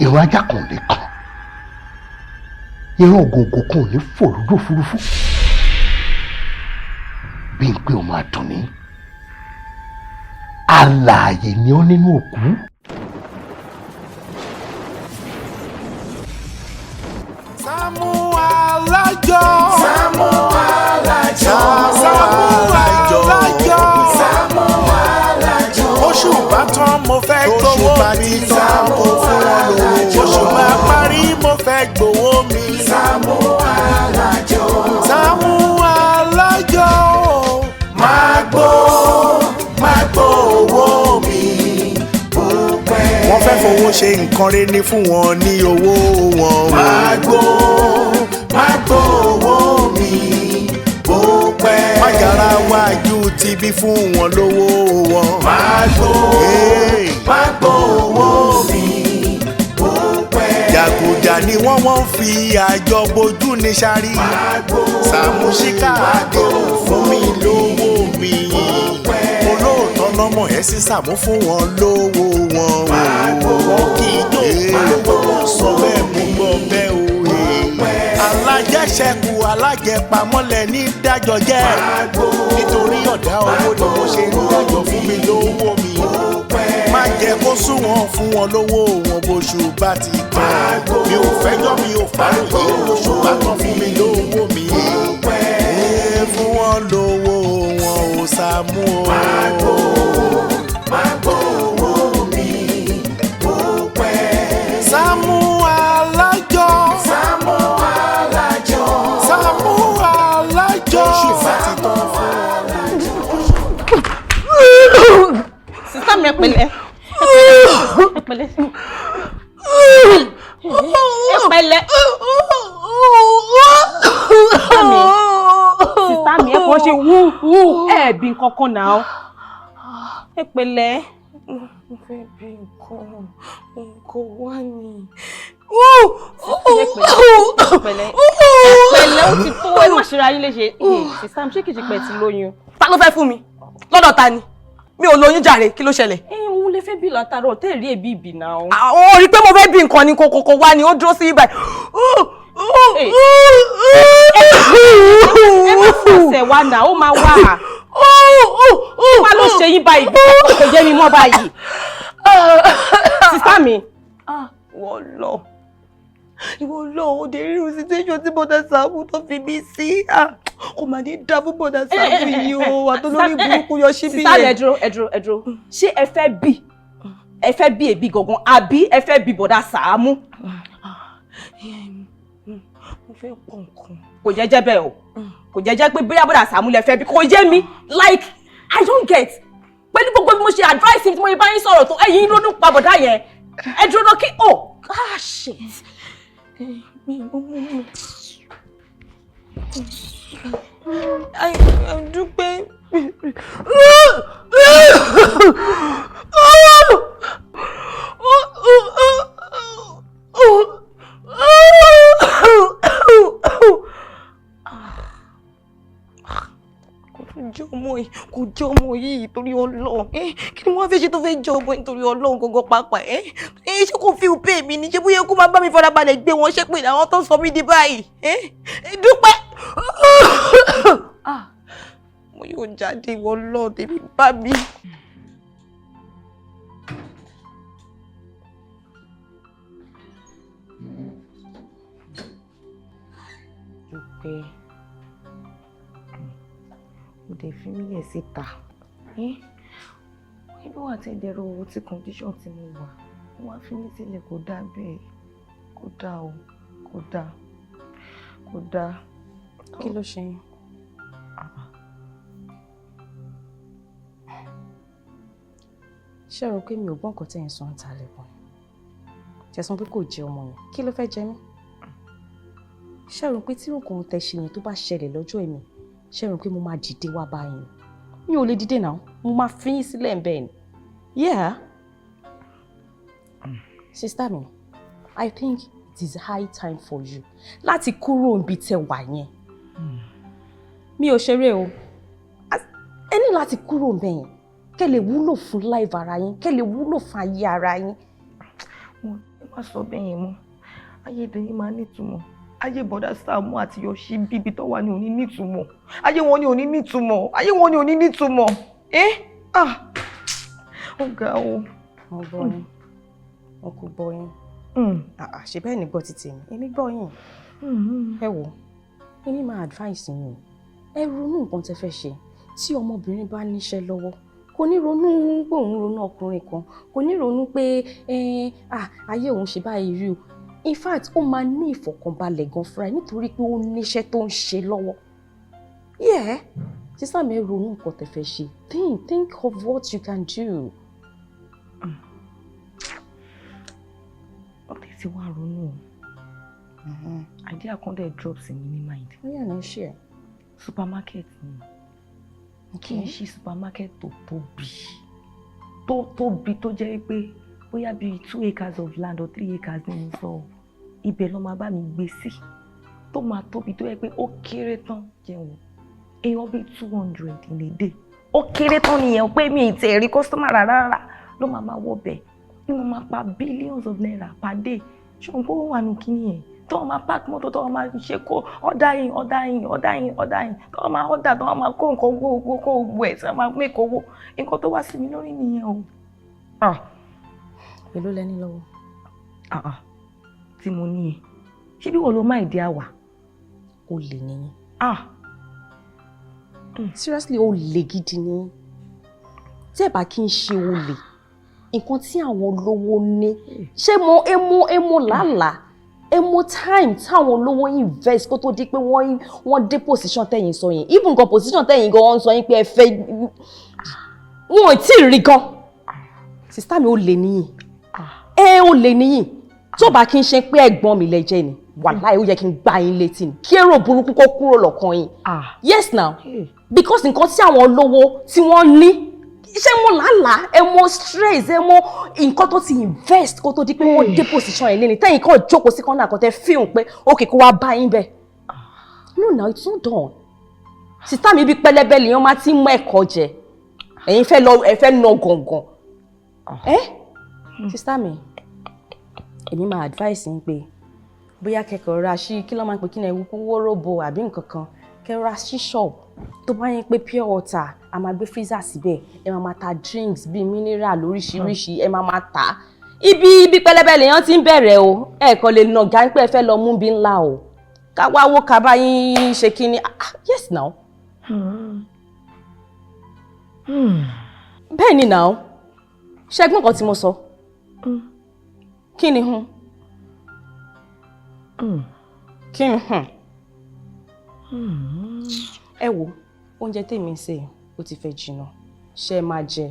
Ìran ajá kan ò ní kàn, ìran ògòǹgò kan ò ní fò lójú òfurufú. Bí n pé o máa dùn ní alààyè ni ó nínú òkú. Sàámú Alájọ. Sàámú Alájọ. Sàámú Alájọ. Sàámú Alájọ. Oṣù bá tán mo fẹ́ gbowó mi. Sàámú Alájọ. Oṣù bá parí mo fẹ́ gbowó mi. Sàámú Alájọ. Sàámú Alájọ. Máa gbó, máa gbó owó mi bó pẹ́. Wọ́n fẹ́ fowó ṣe nǹkan rere ní fún wọn ní owó wọn. Máa gbó, máa gbó owó mi bó pẹ́. Májàra wájú ti bí fún wọn lówó wọn. Máa gbó, Hey. máa gbó owó mi bó pẹ́. Jàgùjà ni wọ́n fi àjọ bojú ní sáré. Máa gbó, Sàámú Ṣíkà àdéhùn fún mi lówó mi. Olóòótọ́ lọ́mọ ẹ̀ sí Sàámú fún wọn lówó wọn. Wọ́n kì í jó olówó wọn sọ bẹ́ẹ̀ mú gbọ́ bẹ́ẹ̀ o. Alájẹṣẹ́kù alájẹpamọ́lẹ̀ ní dájọ́ jẹ́. Nítorí ọ̀dá owó ni mo ṣe ń dájọ́ fún mi lówó mi. Má jẹ́ kó sún wọn fún wọn lówó wọn bóṣù bá ti tán. Mi ò fẹ́jọ́ mi ò fàròyé oṣù bá tán fún mi lówó mi. Ẹ fún wọn lówó wọn ò Sàámú o. Máa gbó owó mi bó pẹ́. Sàámú Alájọ. Sàámú Alájọ. Sàámú Alájọ. Oṣù bá ti tán fún wọn. Sísá mi, ẹ pẹ̀lẹ́, ẹ pẹ̀lẹ́, ẹ pẹ̀lẹ́. Sísá mi, sísá mi, ẹ kàn ṣe wú wú, ẹ bí nǹkan kan náà. Ẹ pẹ̀lẹ́. Mo fẹ́ bí nǹkan, nǹkan wá ní. Ẹ pẹ̀lẹ́, ẹ pẹ̀lẹ́, ẹ pẹ̀lẹ́, ó ti tó, ẹ má ṣe ra yín léṣe. Sísá mi, ṣé kìí ṣe pé ẹ ti lóyún? Ta ló fẹ́ fún mi? Lọ́dọ̀ ta ni? Mi ò lóyún jàre, kí ló ṣẹlẹ̀? Ẹ òun lè fẹ́ bí látàárọ̀ tẹ́ ẹ̀ rí èbí ìbì náà. Ó rí pé mo fẹ́ bí nǹkan ni kòkòkò wá ni ó dúró sí ibà. Ẹ má fọ̀ọ̀sẹ̀ wa náà, ó máa wà. Kí wá ló ṣe yín báyìí? Kò jẹ́ mi mọ́ báyìí. Sísá mi. Ìwọ lọ. Ìwọ lọ, ó dé rírun situation tí bọ́dà Sàámú tó fi mí sí. Kò mà ní dá fún bọ́dà Sàámú yìí o, àtolórí burúkú yọ síbí Sísá mi, yẹn. ẹ dúró, ẹ dúró, ẹ dúró. Ṣé ẹ fẹ́ bí? Ẹ fẹ́ bí èbí gangan àbí ẹ fẹ́ bí bọ̀dà Sàámú? Mo fẹ́ pọ̀ nǹkan. Kò jẹ́ jẹ́ bẹ́ẹ̀ o. Kò jẹ́ jẹ́ pé bóyá bọ̀dà Sàámú lẹ fẹ́ bí. Kò yé mi. Like, I don't get. Pẹ̀lú gbogbo bí mo ṣe advice tí mo bá yín sọ̀rọ̀ tó, ẹ̀yin ronú pa bọ̀dà yẹn. Ẹ dúró náà kí oh ah shit. Mi ò mú mi. Dúpẹ́. Kò tún jẹ́ ọmọ yìí, kò jẹ́ ọmọ yìí torí Ọlọ́run. Kí ni wọ́n fẹ́ ṣe tó fẹ́ jẹ́ ọmọ yìí torí Ọlọ́run gangan pàápàá? Ṣé kò fi òpè mi ni? Ṣé bóyá kó máa bá mi farabalẹ̀ gbé wọn ṣépè àwọn tó ń sọ mí di báyìí? Dúpẹ́. Mo yóò jáde ìwọ Ọlọ́run tèmi bá mi. Dúpẹ́, ó dẹ̀ fi mí lẹ̀ síta. Ibi wà tí ẹ̀dẹ̀rọ owó tí condition tí mo wà, wọ́n á fi mí sílẹ̀, kó dáa bẹ́ẹ̀, kó dáa o, kó dáa, kó dáa. Kí ló ṣe yín? Ṣé ẹ rò pé mi ò gbọ́ nǹkan tẹ́ ẹ̀ ń sọ ń ta lẹ́kùn? Tẹ̀sán pé kò jẹ ọmọ yẹn. Kí ló fẹ́ jẹ mí? Ṣé ẹ rò pé tí nǹkan tẹ ṣe yẹn tó bá ṣẹlẹ̀ lọ́jọ́ èmi, ṣé ẹ rò pé mo máa dìde wá báyìí? Mi ò lè dìde náà, mo máa fi yín sílẹ̀ ń bẹ́ẹ̀ ni. Yeah. Sister mi, I think it is high time for you láti kúrò níbi tẹ́ wà yẹn. Mi ò ṣeré o. Ẹ ní láti kúrò níbẹ̀ yẹn. Kẹ́ lè wúlò fún life ara yín, kẹ́ lè wúlò fún ayé ara yín. Ẹ Má sọ bẹ́ẹ̀ yẹn mọ́. Ayé tèmi máa nítumọ̀. Ayé bọ̀dá Sàámú àti Yọ̀ṣí bíbi tó wà ní òní nítumọ̀. Ayé wọn ní òní nítumọ̀. Ayé wọn ní òní nítumọ̀. Ẹ́, ah, ó ga o. Mo gbọ́ yín, mo kò gbọ́ yín. Ṣe bẹ́ẹ̀ ni gbọ́ ti tèmi, èmi gbọ́ yín. Ẹ wò, èmi máa advice yín o. Ẹ ronú nǹkan tẹ́ fẹ́ ṣe. Tí ọmọbìnrin bá níṣẹ́ lọ́wọ́, kò ní ronú pé òun ronú ọkùnrin kan, kò ní ronú pé ayé òun ṣe báyìí rí o. In fact, ó máa ní ìfọ̀kànbalẹ̀ gan fúnra ẹ̀ nítorí pé ó níṣẹ́ tó ń ṣe lọ́wọ́. Yeah, sister mi, ẹ ronú nǹkan tẹ́ fẹ́ ṣe. Think of what you can do. Ó ti wá ronú o. Idea kan dẹ̀ drop sí mi ní mind. Ó yà ní ṣe ẹ̀. Supermarket ni. Kí n ṣí supermarket tó tóbi, tó tóbi, tó jẹ́ pé bóyá bíi 2 acres of land or 3 acres ni mo sọ, ibẹ̀ ló máa bá mi gbé sí, tó máa tóbi, tó yẹ pé ó kéré tán, jẹun èèyàn bíi 200 in a day, ó kéré tán nìyẹn, pé mi ì tẹ̀ rí customer rárá rárá ló máa máa wọ bẹ̀ ní mo máa pa billions of naira per day. Ṣùgbọ́n kó wà nù kíní yẹn tó wọn máa park mọ́tò, tó wọn máa ṣe kó order in, order in, order in, order in, tó wọn máa order, tó wọn máa kó nǹkan gbogbo, kó gbogbo ẹ̀ tí wọ́n máa make owó. Nǹkan tó wá sí mi lórí nìyẹn o. Èló lẹ́ni lọ́wọ́? Ah ah, tí mo ní ẹ, ṣé bí wọ́n ló má ìdí àwà? Ó lè níyìn. Ah. Seriously, ó lè gidi ní. Tí ẹ bá kí n ṣe olè, nǹkan tí àwọn olówó ní, ṣé mo emo emo làálàá, emo time táwọn olówó invest kó tó di pé wọ́n dé position tẹ̀yìn sọ yẹn, even gan position tẹ̀yìn gan wọ́n sọ yín pé ẹ fẹ́, wọn ò tí ì rí gan. Sister mi, ó lè níyìn, ẹ ó lè níyìn. Tó bá kí n ṣe pé ẹ̀gbọ́n mi lẹ́jẹ̀ ni, wàláì, ó yẹ kí n gbá yín létí ni, kí èrò burúkú kó kúrò lọ́kàn yín. Yes now, because nǹkan tí àwọn olówó tí wọ́n ní, ṣé mo làálàá, ẹ mọ stress, ẹ mọ nǹkan tó ti invest kó tó di pé wọ́n dé position yẹn lẹ́ni tẹ́yìn kan jókòó sí kọ́nà kan tẹ́ fíhùn pé okay, kó wá bá yín bẹ́ẹ̀. No now, it's not done. Sister mi, bí pẹlẹbẹ lèèyàn máa ti mú ẹ̀kọ́ jẹ, ẹ̀yin fẹ́ lọ, ẹ fẹ́ nà gàngàn ẹ. Sister mi, èmi máa advice yín pé bóyá kẹ́kọ̀ọ́ ra sí, kí ló máa ń pè, kí ni, ẹ̀wù wóróbo àbí nǹkan kan, kẹ́ ra sí shop tó bá yín pé pure water, a máa gbé freezer síbẹ̀, ẹ máa máa ta drinks bíi mineral lóríṣiríṣi, ẹ máa máa tà á. Ibi pẹlẹbẹ lèèyàn ti ń bẹ̀rẹ̀ o. Ẹ kàn lè nà gá pé ẹ fẹ́ lọ mú bí ńlá o, ká wá wó ká bá yín ṣe kí ni. Ah, yes now, bẹ́ẹ̀ ni now. Ṣẹ́gbọ́n kan tí mo sọ, kí ni hun, kí ni hun? Ẹ wo oúnjẹ tèmi ń sè, ó ti fẹ́ jiná, ṣé ẹ máa jẹ?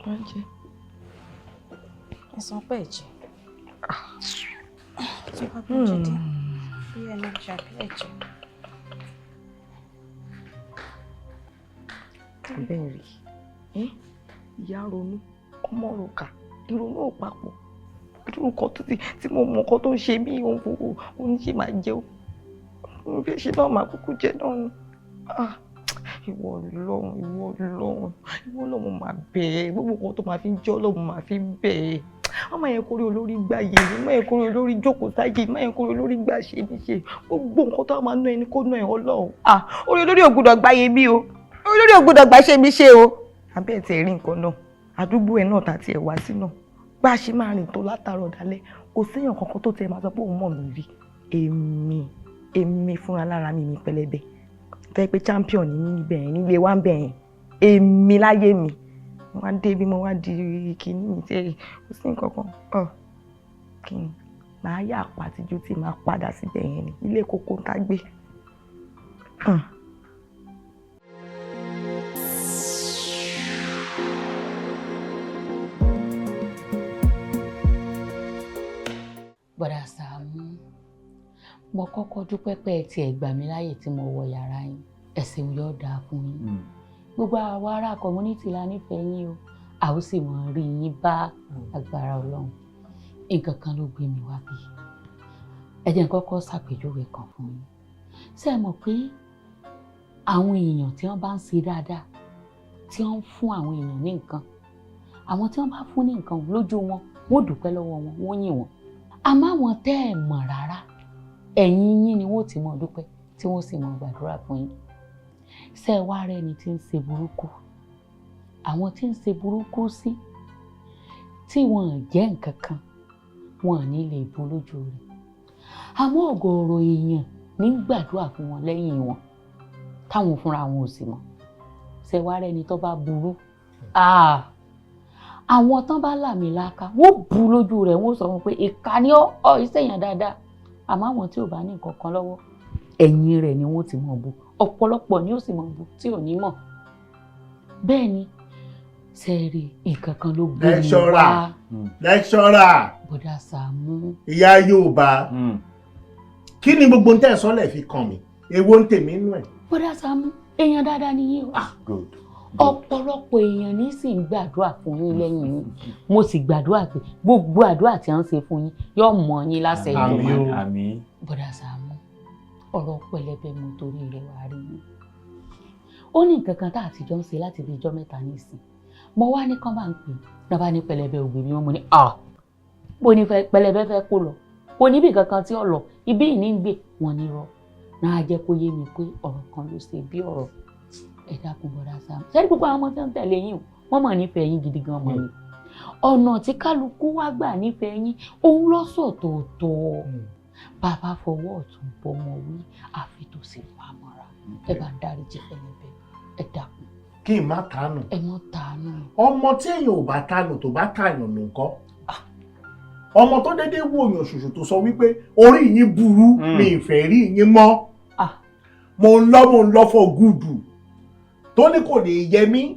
Oúnjẹ. Ẹ sọ pé ẹ jẹ tí wàá bí oúnjẹ dé, bí ẹ máa jẹ àbí ẹ jẹ. Bẹ́ẹ̀ rí, ìyá ronú, ọmọ roka, ìrònú ò papọ̀. Irú nǹkan tó ti tí mo mọ nǹkan tó ń ṣe mí, òun òun ṣe máa jẹun bí ṣe náà máa kúkú jẹ náà ni. Ah, ìwọ Ọlọ́run, ìwọ Ọlọ́run, ìwọ Ọlọ́run, máa bẹ̀ ẹ́. Gbogbo nǹkan tó máa fi ń jọ́ Ọlọ́run, máa fi ń bẹ̀ ẹ́. Wọ́n máa yẹ kórí olórí gbà yé mi, máa yẹ kórí olórí jókòó sáyé, máa yẹ kórí olórí gbà ṣe mí ṣe. Gbogbo nǹkan tó máa ná ẹni kó ná ẹ, Ọlọ́run. Ah, orí olórí ò gbọ́dọ̀ gbá yé mi o, orí olórí ò gbọ́dọ̀ gbà ṣe mí ṣe o. Àbẹ́ ẹ̀ tiẹ̀ rí nǹkan náà, àdúgbò ẹ̀ náà tàti ẹ̀ wá sí náà, bá a ṣe máa rìn tó látàárọ̀ dalẹ́, kò séèyàn kankan tó tiẹ̀ máa sọ pé òun mọ̀ mí rí. Èmi fúnra lára mi, mi pẹlẹbẹ tẹ́ pé champion ni mí níbẹ̀ yẹn, nílé wa ń bẹ̀ yẹn. Èmi láyé mi, mo wá dé bí mo wá di kíní mi tí kò sí nǹkan kan ọ kí ni màá yà pàtíjú tí màá padà síbẹ̀ yẹn ni ilé kókó ń tá gbé. Bọ̀dà Sàámú, mo kọ́kọ́ dúpẹ́ pé ẹ tiẹ̀ gbà mí láàyè tí mo wọ yàrá yín. Ẹ̀sìn yóò dáa fún yín. Gbogbo àwa ará community la nífẹ̀ẹ́ yín o, a ó sì mọ̀ rí yín bá agbára Ọlọ́run. Nǹkan kan ló gbé mi wá bí. Ẹ jẹ́ n kọ́kọ́ ṣàpèjúwe kan fún yín. Ṣé ẹ mọ̀ pé àwọn èèyàn tí wọ́n bá ń ṣe dáadáa, tí wọ́n ń fún àwọn èèyàn ní nǹkan, àwọn tí wọ́n bá fún ní nǹkan lójú wọn Wọ́n dúpẹ́ lọ́wọ́ wọn, wọ́n yìn wọ́n. Àmọ́ àwọn tẹ́ ẹ̀ mọ̀ rárá, ẹ̀yìn yín ni wọ́n ti mọ̀ dúpẹ́, tí wọ́n sì mọ̀ gbàdúrà fún yín. Ṣé ẹ wá rẹ́ni tí ń ṣe burúkú, àwọn tí ń ṣe burúkú sí tí wọn ò jẹ́ nǹkan kan, wọn ò ní lè bó lójú rẹ̀. Àmọ́ ọ̀gọ̀ọ̀rọ̀ èèyàn ní gbàdúrà fún wọn lẹ́yìn wọn, táwọn fúnra wọn ò sì mọ̀. Ṣé wá rẹ́ni tó bá burú, àwọn tán bá làmìlaka, wọ́n bu lójú rẹ̀, wọ́n sọ fún pé ìkà ni ọ́, ìṣèyàn dáadáa. Àmọ́ àwọn tí ò bá ní nǹkan kan lọ́wọ́, ẹ̀yìn rẹ̀ ni wọ́n ti mọ̀ bu. Ọ̀pọ̀lọpọ̀ ni ó sì mọ̀ bu tí ò ní mọ̀. Bẹ́ẹ̀ ni, sẹ́ẹ̀rì, nǹkan kan ló gbé mi wá. Lecturer. Bọ́dà Sàámú. Ìyá Yorùbá, kí ni gbogbo ń tẹ̀ sọ́lẹ̀ fi kàn mí? Èwo ń tèmi nú ẹ̀? Bọ́dà Sàámú, èèyàn dáadáa ni yín o. Ọ̀pọ̀lọpọ̀ èèyàn ní sì ń gbàdúrà fún yín lẹ́yìn yín. Mo sì gbàdúrà pé gbogbo àdúrà tí wọ́n ń ṣe fún yín yóò mọ̀ yín láṣẹ ìjọba. Àmín. Bọ́dà Sàámú, ọ̀rọ̀ pẹlẹbẹ mo torí rẹ̀ wá rí yín. Ó ní nǹkan kan tá àtijọ́ ń ṣe láti bí ijọ́ mẹ́ta nísìn. Mo wá ní kán bá ń pè náà, bá ní pẹlẹbẹ ògbè mi, wọn mo ní à bó ní pẹlẹbẹ fẹ́ kó lọ, kò níbì kankan tí ó lọ, ibí ìní ń gbé wọn ní rọ náà. Jẹ́ kó yé mi pé ọ̀rọ̀ kan ló ṣe bí ọ̀rọ̀. Ẹ dákun, bọ́dà Sàámú, sẹ́ni gbogbo àwọn ọmọ tí wọ́n ń tẹ̀lé yín o, wọ́n mọ̀ nífẹ̀ẹ́ yín gidi gan mọ̀ ni. Ọ̀nà tí kálukú wá gbà nífẹ̀ẹ́ yín òun lọ́sọ̀tọ̀ọ̀tọ̀. Bàbá fọwọ́ ọ̀tún bọ́mọ wí, àfi tó sì pamọ́ra. Ẹ bá ń dáríjì pẹlẹbẹ, ẹ dákun. Kí n má tánù. Ẹ mọ́ tánù. Ọmọ tí èèyàn ò bá tánù, tó bá tàyàn nù ńkọ́? Ọmọ tó dédé wo èèyàn ṣoṣo, tó sọ wípé orí yín burú, mi ì fẹ́ rí yín mọ́, mo ń lọ, mo ń lọ for good, tó ní kò ní yẹ mí,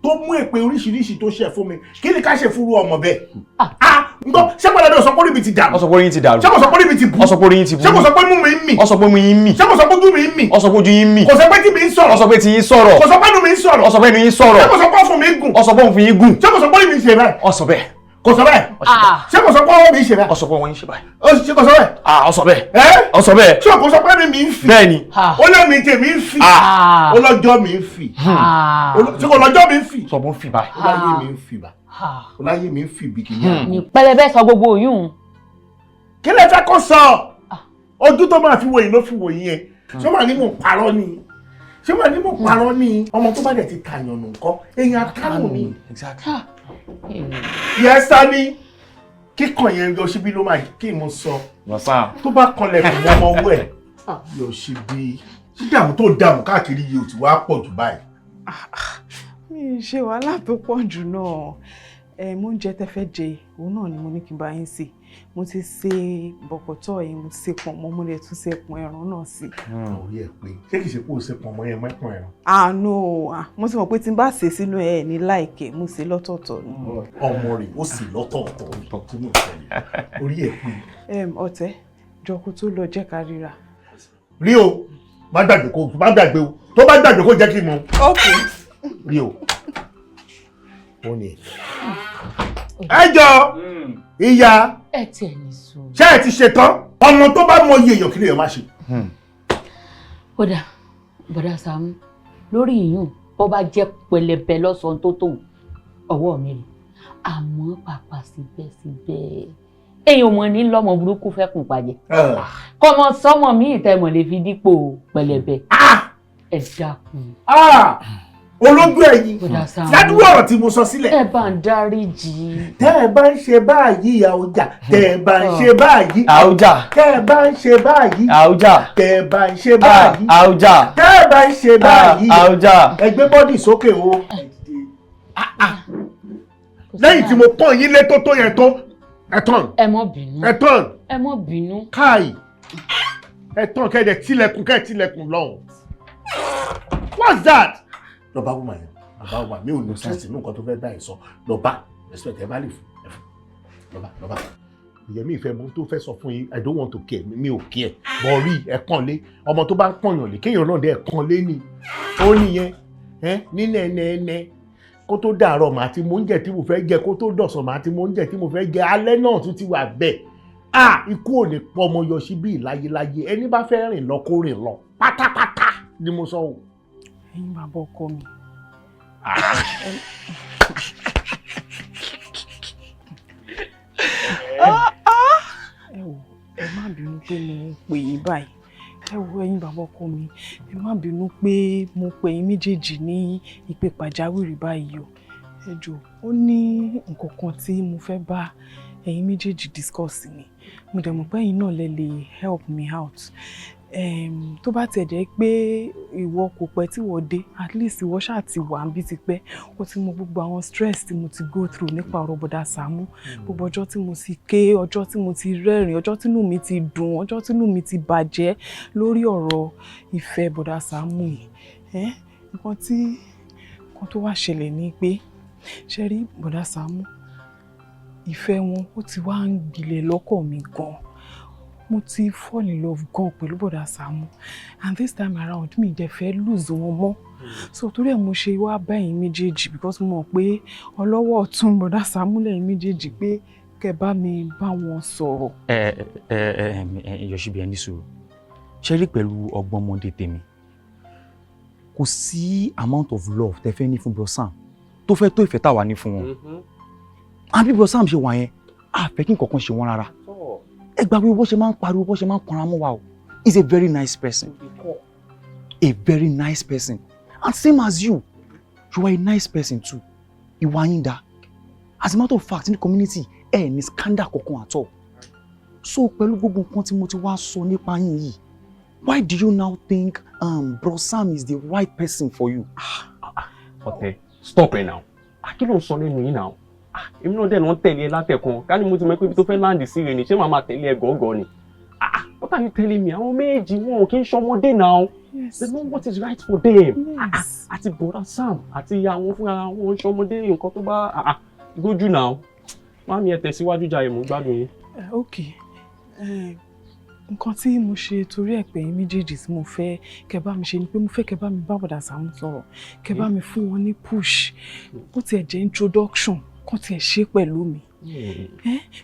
tó mú èpè oríṣiríṣi tó ṣe fún mi, kí ni ká ṣe fúru ọmọ bẹ́ẹ̀? Ah, ngbọ́, ṣé padà bí o sọ pé orí mi ti dàrú? Ó sọ pé orí yín ti dàrú. Ṣé kò sọ pé orí mi ti bú? Ó sọ pé orí yín ti bú. Ṣé kò sọ pé mú mi ń mì? Ó sọ pé mú yín mì. Ṣé kò sọ pé ojú mi ń mì? Ó sọ pé ojú yín mì. Kò sọ pé tí mi ń sọ̀rọ̀? Ó sọ pé tí yín sọ̀rọ̀. Kò sọ pé inú mi ń sọ̀rọ̀? Ó sọ pé inú yín sọ̀rọ̀. Ṣé kò sọ pé ọ̀fun mi ń gùn? Ó sọ pé òun fi yín gùn. Ṣé kò sọ pé orí mi ń ṣe báyìí? Ó sọ bẹ́ẹ̀. Kò sọ bẹ́ẹ̀? Ṣé kò sọ pé ọwọ́ mi ń ṣe báyìí? Ó sọ pé wọ́n yín ṣe báyìí. Ó ṣe kò sọ bẹ́ẹ̀? Ah, ó sọ bẹ́ẹ̀. Ẹ́. Ó sọ bẹ́ẹ̀. Ṣé kò sọ pé mi ń fì? Bẹ́ẹ̀ ni. Ó lé mi tèmi ń fì, ó lọ́jọ́ mi ń fì. Ṣé kò lọ́jọ́ mi ń fì? Sọ pé ó ń fì báyìí. Ó láyé mi ń fì bá, ó láyé mi ń fì bí kìíní. Ní pẹlẹbẹ sọ gbogbo oyún. Kí lẹ fẹ́ kó sọ? Ojú tó máa fi wo yìí ló fi wò yín yẹn. Ṣé wàá ní mò ń parọ́ ni? Ṣé wàá ní mò ń parọ́ ni? Ọmọ tó bá dẹ̀ ti tàyàn nù ńkọ́? Èèyàn àtàlù ni. Exactly. Yẹ́sà ni kíkàn yẹn yọ síbí ló máa kí n mo sọ. Tó bá kanlẹ̀kùn mọ́ ọmọ owó ẹ̀ yọ síbí. Dídàmú tó dààmú káàkiri yìí ò ti wá pọ̀ jù báyìí. Mi ì ṣe wàhálà tó pọ̀ jù náà. Ẹ mo oúnjẹ tẹ́ fẹ́ jẹ, òun náà ni mo ní kí n bá yín sè. Mo ti ṣe bọ̀kọ̀tọ̀ yìí, mo ti ṣe pọ̀nmọ́, mo lè tún ṣe pọ̀n ẹran náà sí. Orí ẹ pé, ṣé kìí ṣe pé o ṣe pọ̀nmọ́ yẹn mẹ́pọ̀n ẹran? Àánú, mo ti mọ̀ pé tí n bá ṣe sínú ẹ ní láìkẹ́, mo ṣe lọ́tọ̀ọ̀tọ̀ ni. Ọmọ rẹ̀ ó sì lọ́tọ̀ọ̀tọ̀ ni tí mo sọ yìí, orí ẹ pé. Ọ̀tẹ̀ jọ, kó tó lọ, jẹ́ ká ríra. Rí o, má gbàgbé, kó má gbàgbé o. Tó bá gbàgbé, kó jẹ́ kí n mọ̀. Ok. Rí o, ó ní. Ẹ jọ ìyá. Ẹ tiẹ̀ ní sùúrù. Ṣé ẹ ti ṣetán? Ọmọ tó bá mọ iye èèyàn, kí lèèyàn má ṣe? Kódà, bọ̀dá Sàámú, lórí ìyún, bó bá jẹ́ pẹlẹbẹ lọ́sàn-án tó tóun ọwọ́ mi rè. Àmọ́ pàpà síbẹ̀síbẹ̀, èèyàn mọ̀ ní lọ́mọ burúkú fẹ́ kùn pàjẹ́ kọ́mọ sọ́mọ mi ìtẹ̀mọ̀ lè fi dípò pẹlẹbẹ. Ẹ dákun. Olójú ẹ̀yìn ládùúgbò, ọ̀rọ̀ tí mo sọ sílẹ̀. Ẹ bá ń dáríjì. Tẹ́ ẹ bá ń ṣe báyìí àwùjá, tẹ́ ẹ bá ń ṣe báyìí Àwùjá. tẹ́ ẹ bá ń ṣe báyìí Àwùjá. tẹ́ ẹ bá ń ṣe báyìí Àwùjá. tẹ́ ẹ bá ń ṣe báyìí. Àwùjá. Ẹ gbé body sókè o. Lẹ́yìn tí mo pọ́n yín lé tó tó yẹn tó, ẹ tán. Ẹ mọ́ bínú. Ẹ tán. Ẹ mọ́ bínú. Káì, ẹ tán, kẹ́ẹ̀dẹ̀ tilẹ̀kùn, kẹ́ẹ̀ tilẹ̀kùn lọ́hùn. What's that? Lọ́ba woman yẹn, lọ́ba woman mi ò ní stress nínú nǹkan tó fẹ́ báyìí sọ. Lọ́ba respect ẹ bá lè fún ẹ fún. Lọ́ba, lọ́ba ìyẹn, mi ìfẹ́ mo tó fẹ́ sọ fún yín. I don't want to care, mi ò care bọ̀ rí. Ẹ kàn lé ọmọ tó bá ń pọ̀yàn lé, kéèyàn náà dé ẹ kàn lé ni ó nìyẹn ẹ ní nẹ́ẹ̀nẹ́ẹ̀nẹ́. Kó tó dàárọ̀, màá ti mú oúnjẹ tí mo fẹ́ jẹ. Kó tó dọ̀sán, màá ti mú oúnjẹ tí mo fẹ́ jẹ. Alẹ́ náà tún ti wà bẹ́ẹ̀. Ah, ikú ò ní pọ́ ọmọ yọ sí bíi láyéláyé. Ẹni bá fẹ́ rìn lọ, kó rìn lọ pátápátá ni mo sọ o. Ẹ̀yin bàbá ọkọ mi. pé mo pè yín báyìí. Ẹ wo, ẹ̀yin bàbá ọkọ mi, ẹ má bínú pé mo pè yín méjèèjì ní ìpè pàjáwìrì báyìí o. Ẹ jọ̀ọ́, ó ní nǹkan kan tí mo fẹ́ bá ẹ̀yin méjèèjì discuss ni. Mo dẹ̀ mọ̀ pé ẹ̀yin náà lẹ lè help me out. Tó bá tiẹ̀ jẹ́ pé ìwọ kò pẹ́ tí wọ́n dé, at least ìwọ ṣáà ti wà níbí tipẹ́, ó ti mọ gbogbo àwọn stress tí mo ti go through nípa ọ̀rọ̀ bọ̀dà Sàámú, gbogbo ọjọ́ tí mo ti ké, ọjọ́ tí mo ti rẹ́rìn, ọjọ́ tínú mi ti dùn, ọjọ́ tínú mi ti bàjẹ́ lórí ọ̀rọ̀ ìfẹ́ bọ̀dà Sàámú yìí. Nǹkan tó wá ṣẹlẹ̀ ni pé, ṣe rí bọ̀dà Sàámú, ìfẹ́ wọn ó ti wá ń gbilẹ̀ lọ́kàn mi gan. Mo ti fall in love gan pẹ̀lú bọ̀dà Sàámú, and this time around mi dẹ̀ fẹ́ lose wọn mọ́. So torí ẹ̀ mo ṣe wá bá ẹ̀yin méjèèjì, because mo mọ̀ pé ọlọ́wọ́ ọ̀tún bọ̀dà Sàámú lẹ́yìn méjèèjì, pé kẹ́ bá mi bá wọn sọ̀rọ̀. Ẹ ẹ ẹ ẹ Yọ̀ṣíbí, ẹ ní sùúrù. Ṣe rí, pẹ̀lú ọgbọ́n ọmọdé tèmi, kò sí amount of love tẹ fẹ́ ní fún Bro Sam tó fẹ́ tó ìfẹ́ táwa ní fún wọn. Àbí Bro Sam ṣe wà yẹn, a fẹ́ kí nǹkan kan ṣe wọ́n rárá. Ẹ gbàgbé bó ṣe máa ń pariwo, bó ṣe máa ń kanra mọ́ wa o. He's a very nice person, a very nice person, and same as you, you are a nice person too. Ìwà yín dá. As a matter of fact, ní community, ẹ ní scandal kankan at all. So pẹ̀lú gbogbo nǹkan tí mo ti wá sọ nípa yín yìí, why do you now think Bro Sam is the right person for you? Ọ̀tẹ̀, stop ẹ̀ now. Kí ló ń sọ lẹ́nu yìí now? Èmi náà dẹ̀ ló ń tẹ̀lé ẹ látẹ̀kan. Ká ní mo ti mọ̀ pé ibi tó fẹ́ land sí rè ni, ṣé màá máa tẹ̀lé ẹ gọ́gọ́ ni? What are you telling me? Àwọn méjì wọn ò kí ń ṣọmọdé now. They know what is right for them. Àti bọ̀dá Sam àti àwọn fúnra wọn ń ṣọmọdé. Nǹkan tó bá gbójú now. Mummy, ẹ tẹ̀síwájú jàre, mò ń gbádùn yín. Ok, nǹkan tí mo ṣe torí ẹ̀ pé yín méjèèjì tí mo fẹ́ kẹ́ bá mi ṣe ni pé mo fẹ́ kẹ́ bá mi bá bọ̀dà Sàámú sọ̀rọ̀, kẹ́ bá mi fún wọn ní push, kó tiẹ̀ jẹ́ introduction, kó tiẹ̀ ṣe pẹ̀lú mi.